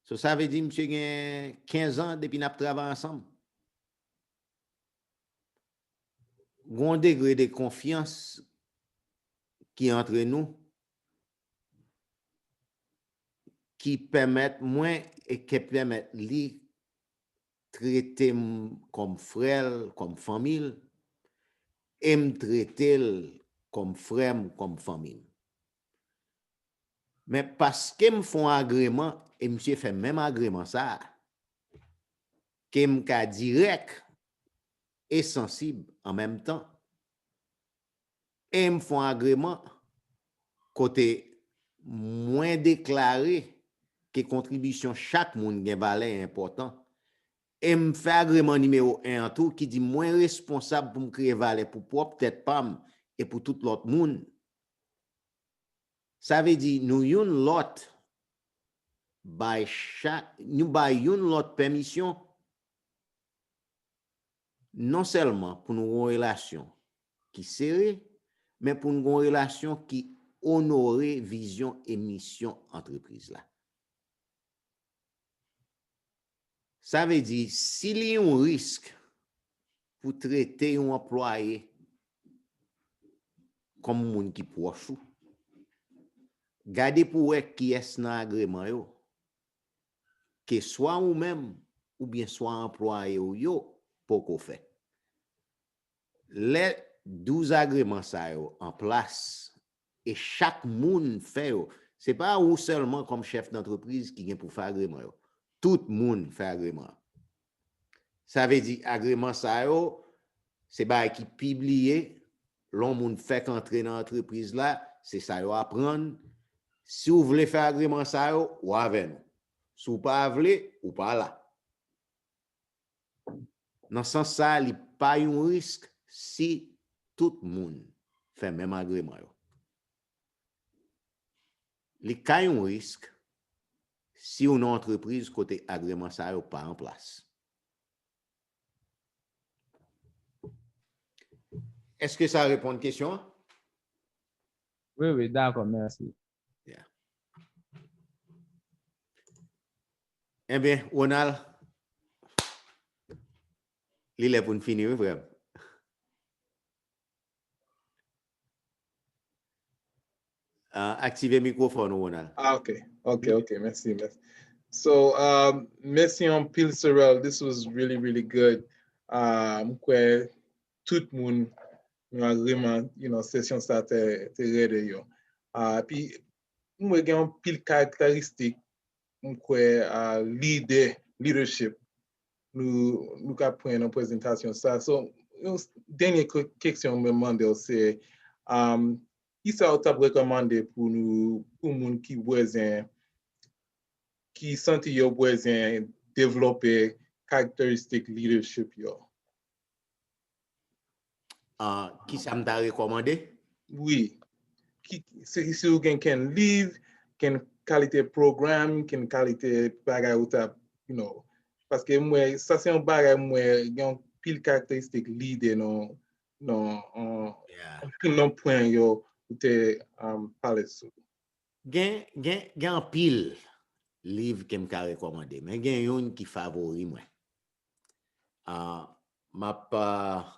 So, sa vle di misye gen kenz an depi n ap travay ansanm. Gon degre de konfyans ki antre nou ki pèmèt mwen e ki pèmèt li trete m kòm frè l, kòm fanmi l, e m trete l kòm frè m, kòm fanmi m. Men paske m fè yon agreman e misye fè menm agreman sa a, ke m ka dirèk e sansib an menm tan. E m fè yon agreman kote mwen deklare ke kontribisyon chak moun gen valè e enpòtan. E m fè agreman nimewo en an tou ki di mwen responsab pou m kreye valè pou pwòp tèt pa m e pou tout lòt moun. Sa vle di nou youn lòt bay chak, nou bay youn lòt pèmisyon non sèlman pou nou gen yon relasyon ki sere, men pou nou gen yon relasyon ki onore vizyon e misyon antrepriz la. Sa vle di, si li yon risk pou trete yon anplwaye kòm moun ki pwòch ou, gade pou wè kiyès nan agreman yo ke swa ou menm oubyen swa anplwaye w yo poko fè. Lè douz agreman sa yo an plas e chak moun fè yo, se pa ou sèlman kòm chèf dantrepriz ki gen pou fè agreman yo. Tout moun fè agreman. Sa vle di agreman sa yo, se bagay ki pibliye, lè yon moun fèk antre nan antrepriz la, se sa yo aprann. Si w vle fè agreman sa yo, w avè nou. Si w pa vle, ou pa la. Nan sans sa, li pa yon risk si tout moun fè menm agreman yo. Li ka yon risk si w nan antrepriz kote agreman sa yo pa an plas. Èske sa reponn kesyon an? Wi, wi, dakò, mèsi. Yeah. Ebyen, Ronald, li lè pou n fini, wi, frè m. Ah, aktive mikwofòn ou, Ronald. Ah, ok, ok, ok, mèsi, mèsi. So, um, mèsi anpil, Sorel. This was really, really good. Ah, m kwè tout moun nan agreman, you know, sesyon sa te, te rèd yo. Ah, epi, m wè gen anpil karakteristik, m kwè, ah, lidè, leadership, nou, nou ka pran nan prezantasyon sa. So, yon s- dènye ke- kesyon mwen mande w se, um, Kisa w t ap rekòmande pou nou, pou moun ki bezwen, ki santi yo bezwen devlope karakteristik leadership yo? Ah, kisa m ta rekòmande? Wi. Ki, si, si w gen ken liv, ken kalite pwogram, ken kalite bagay ou ta, you know, paske mwen, sa se yon bagay mwen gen yon pil karakteristik lidè nan, nan, Yeah. anpil nan pwen yo ou te um, pale sou. Gen, gen, gen anpil liv ke m ka rekòmande, men gen youn ki favori mwen. Ah, m ap ah,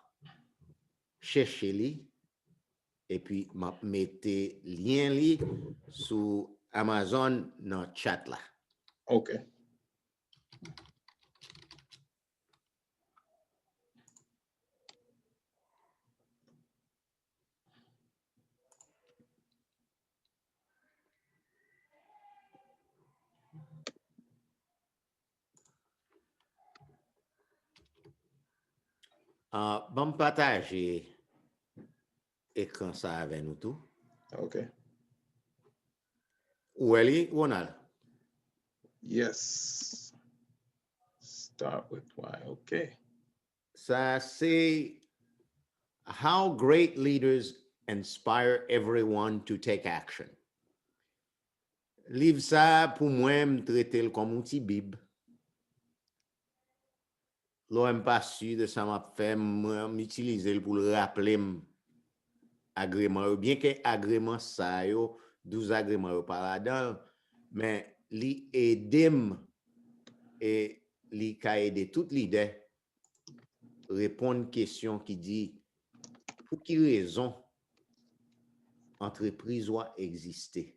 chèche li, epi m ap mete lyen li sou Amazon nan chat la. Ok. Ah, ban m pataje ekran sa avè nou tou. Ok. Ou wè li, Ronald? Yes. Start with why. Ok. Sa se How Great Leaders Inspire Everyone to Take Action. Liv sa, pou mwen, m trete l kòm yon ti bib. Lè m pa si de sa m ap fè, m, m itilize l pou l raple m agreman yo. Byenke agreman sa yo, douz agreman yo pa ladan l, men li ede m e li ka ede tout lidè reponn kesyon ki di, pou ki rezon antrepriz ou a egziste?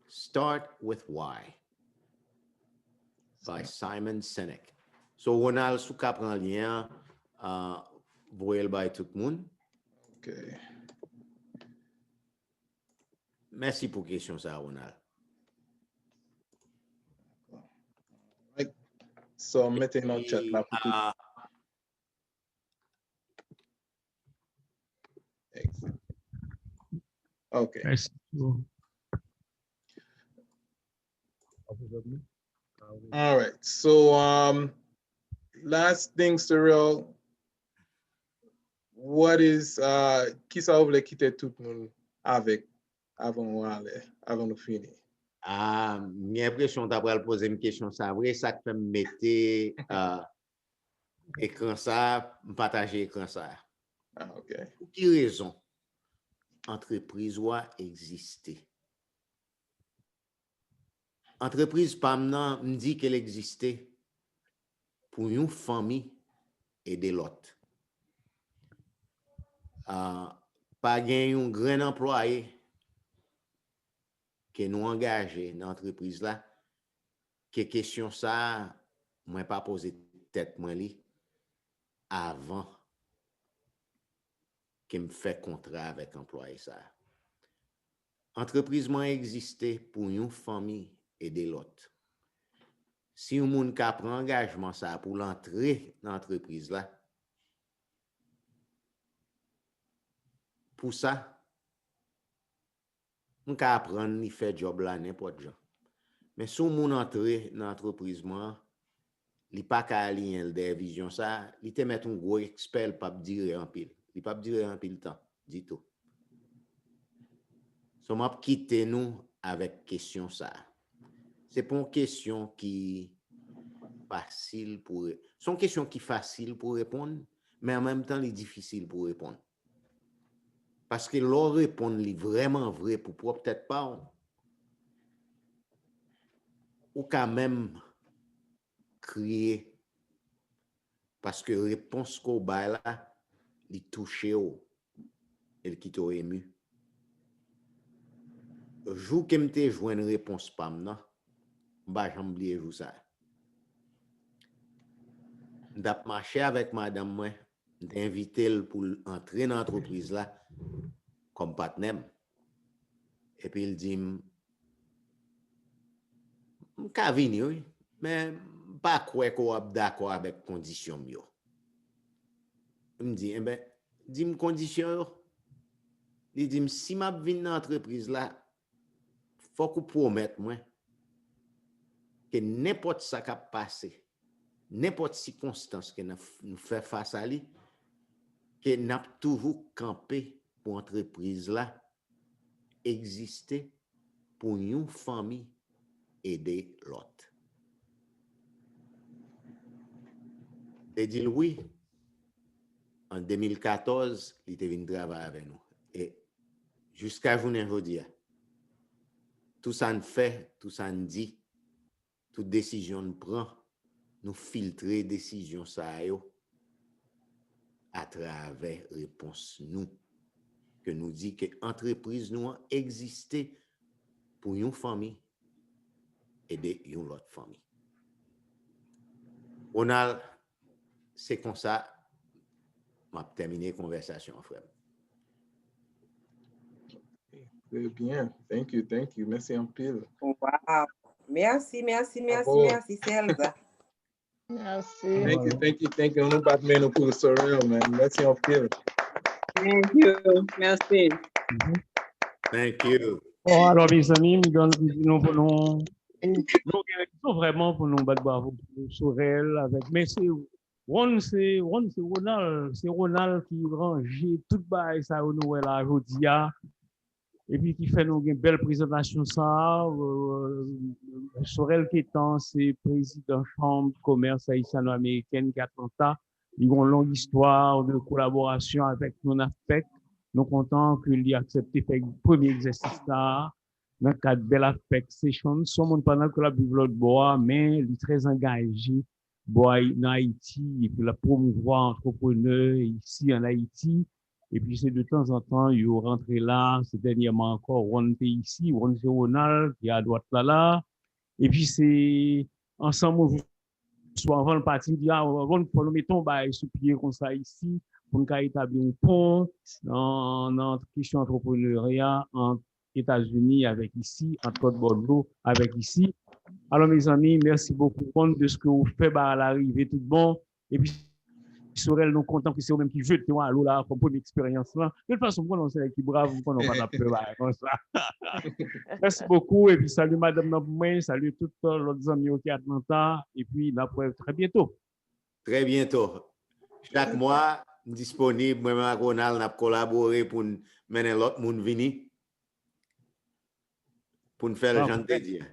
Start with why. By Simon Sinek. So, Ronald, si w ka pran lyen an, uh, voye l bay tout moun. Ok. Mèsi pou kesyon sa, Ronald. Right. So, mete nan chat la pou tout. Ah, Ok. Mèsi. All right. So, um, last thing, Cyril, what is, uh, kisa ou vle kite tout moun avèk avan nou ale, avan nou fini? Ah, m gen enpresyon w ta pral poze m kesyon sa vre, sa k fè m mete ah, ekran sa, m pataje ekran sa. Ah, ok. Pou ki rezon antrepriz ou a egziste? Antrepriz pa m nan, m di ke l egziste pou yon fanmi ede lòt. Ah, pa gen yon grenn anplwaye ke nou angaje nan antrepriz la, ke kesyon sa a, mwen pa poze tèt mwen li avan ke m fè kontra avèk anplwaye sa a. Antrepriz mwen egziste pou yon fanmi ede lòt. Si yon moun ka pran angajman sa a pou l antre nan antrepriz la, pou sa, m ka aprann li fè djòb la nenpòt jan. Men si yon moun antre nan antrepriz mwen an, li pa ka aliyen l dèyè vizyon sa a, li te mèt yon gwo ekspè, l p ap dire anpil. Li p ap dire anpil tan ditou. So, m ap kite nou avèk kesyon sa a. Se pa yon kesyon ki fasil pou re-, se yon kesyon ki fasil pou reponn, men an menm tan li difisil pou reponn. Paske lè w reponn li vrèman vre pou pwòp tèt pa w, ou ka menm kriye. Paske repons ke w bay la, li touche w e l kite w emu. Jou ke m te jwenn repons pa m nan, m pa janm bliye jou sa a. M t ap mache avèk madanm mwen, m te envite l pou l antre nan antrepriz la kòm patnè m. Epi l di m, m ka vini, wi, men m pa kwè ke w ap dakò avèk kondisyon m yo. M di, enben, di m kondisyon yo. li di m, "Si m ap vin nan antrepriz la, fòk ou pwomèt mwen ke nenpòt sa k ap pase, nenpòt sikonstans ke n ap, nou fè fas a li, ke n ap toujou kanpe pou antrepriz la egziste, pou yon fanmi ede lòt." Te di l wi. An de mil katòz, li te vin travay avè nou. E jiska jounen jodi a, tou sa n fè, tou sa n di, tout desizyon n pran, nou filtre desizyon sa yo atravè repons nou. Ke nou di ke antrepriz nou an egziste pou yon fanmi ede yon lòt fanmi. Ronald, se konsa m ap tèmine konvèsasyon an, frè m. Trè byen. Thank you, thank you. Mèsi anpil. Wow. Mèsi, mèsi, mèsi, Bravo. Mèsi, Selza. Mèsi. Thank you, thank you, thank you. Nou bat men nou pou Sorel, man. Mèsi anpil. Thank you. Mèsi. Thank you. Bon, alò, mezanmi, m di nou pou nou, nou gen rezon vrèman pou nou bat bravo pou Sorel avèk, men se Ron, se Ron, se Ronald, se Ronald ki ranje tout bagay sa yo nou wè la jodi a, epi ki fè nou gen bèl prezantasyon sa a. Euh, Sorel Quétant se prezidan Chanm Komès Ayisyano-Amerikèn ki Atlanta. Li gen yon long istwa de kolaborasyon avèk nou, NAFPEC. Nou kontan ke li aksepte fè premye egzèsis sa a nan kad Bell Afpek Sessions. Se yon moun pandan ke l ap viv lòt bò a, men li trè angaje bò Ay- nan Ayiti, epi l ap pwomouvwa antreprenè isi an Ayiti. Epi se de tanzantan yo rantre la, se dènyèman ankò, Ron te isi, Ron se Ronald, ki adwat la la. Epi se ansanm yon jou swa anvan l pati, m di, a, Ron, fò nou mete yon bagay sou pye konsa isi, pou n ka etabli yon pon nan, nan kesyon antreprenarya ant Etazini avèk isi, ant lòt bò dlo avèk isi. Alò, mezanmi, mèsi bokou, Ron, dèske ou fè bagay la rive tout bon. Epi, Sorel, nou kontan ke se ou menm ki jete yon alo la kòm premye eksperyans lan. De tout fason, m konnen w se nèg ki brav, m konnen w pa t ap pè bagay konsa. Mèsi bokou, epi salye madanm nan pou mwen, salye tout, euh, lòt zanmi yo ki Atlanta, epi n ap wè trè byento. Trè byento. Chak mwa, m disponib, mwen menm ak Ronald, n ap kolabore pou n mennen lòt moun vini, pou n fè l jan n te di a.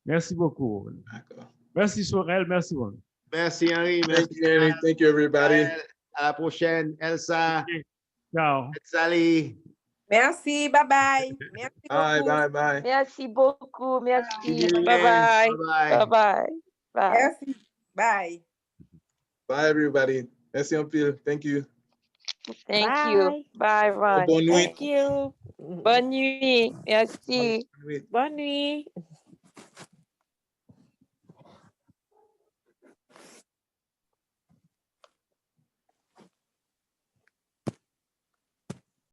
Mèsi bokou. Dakò. Mèsi Sorel, mèsi Ron. Mèsi Henry, Thank mèsi you, Henry. Thank you, everybody. Rafael. À la prochaine, Elsa. Ciao. Sally. Mèsi, bye bye. Mèsi Bye, bokou. Bye, bye. Mèsi bokou, mèsi. Julienne, Bye bye. bye. Bye bye. Bye. Mèsi. Bye. Bye, everybody. Mèsi anpil. Thank you. Thank you. Bye bye. Bonne nuit. Thank you. Bonne nuit. Merci. Bonne nuit. Bonne nuit.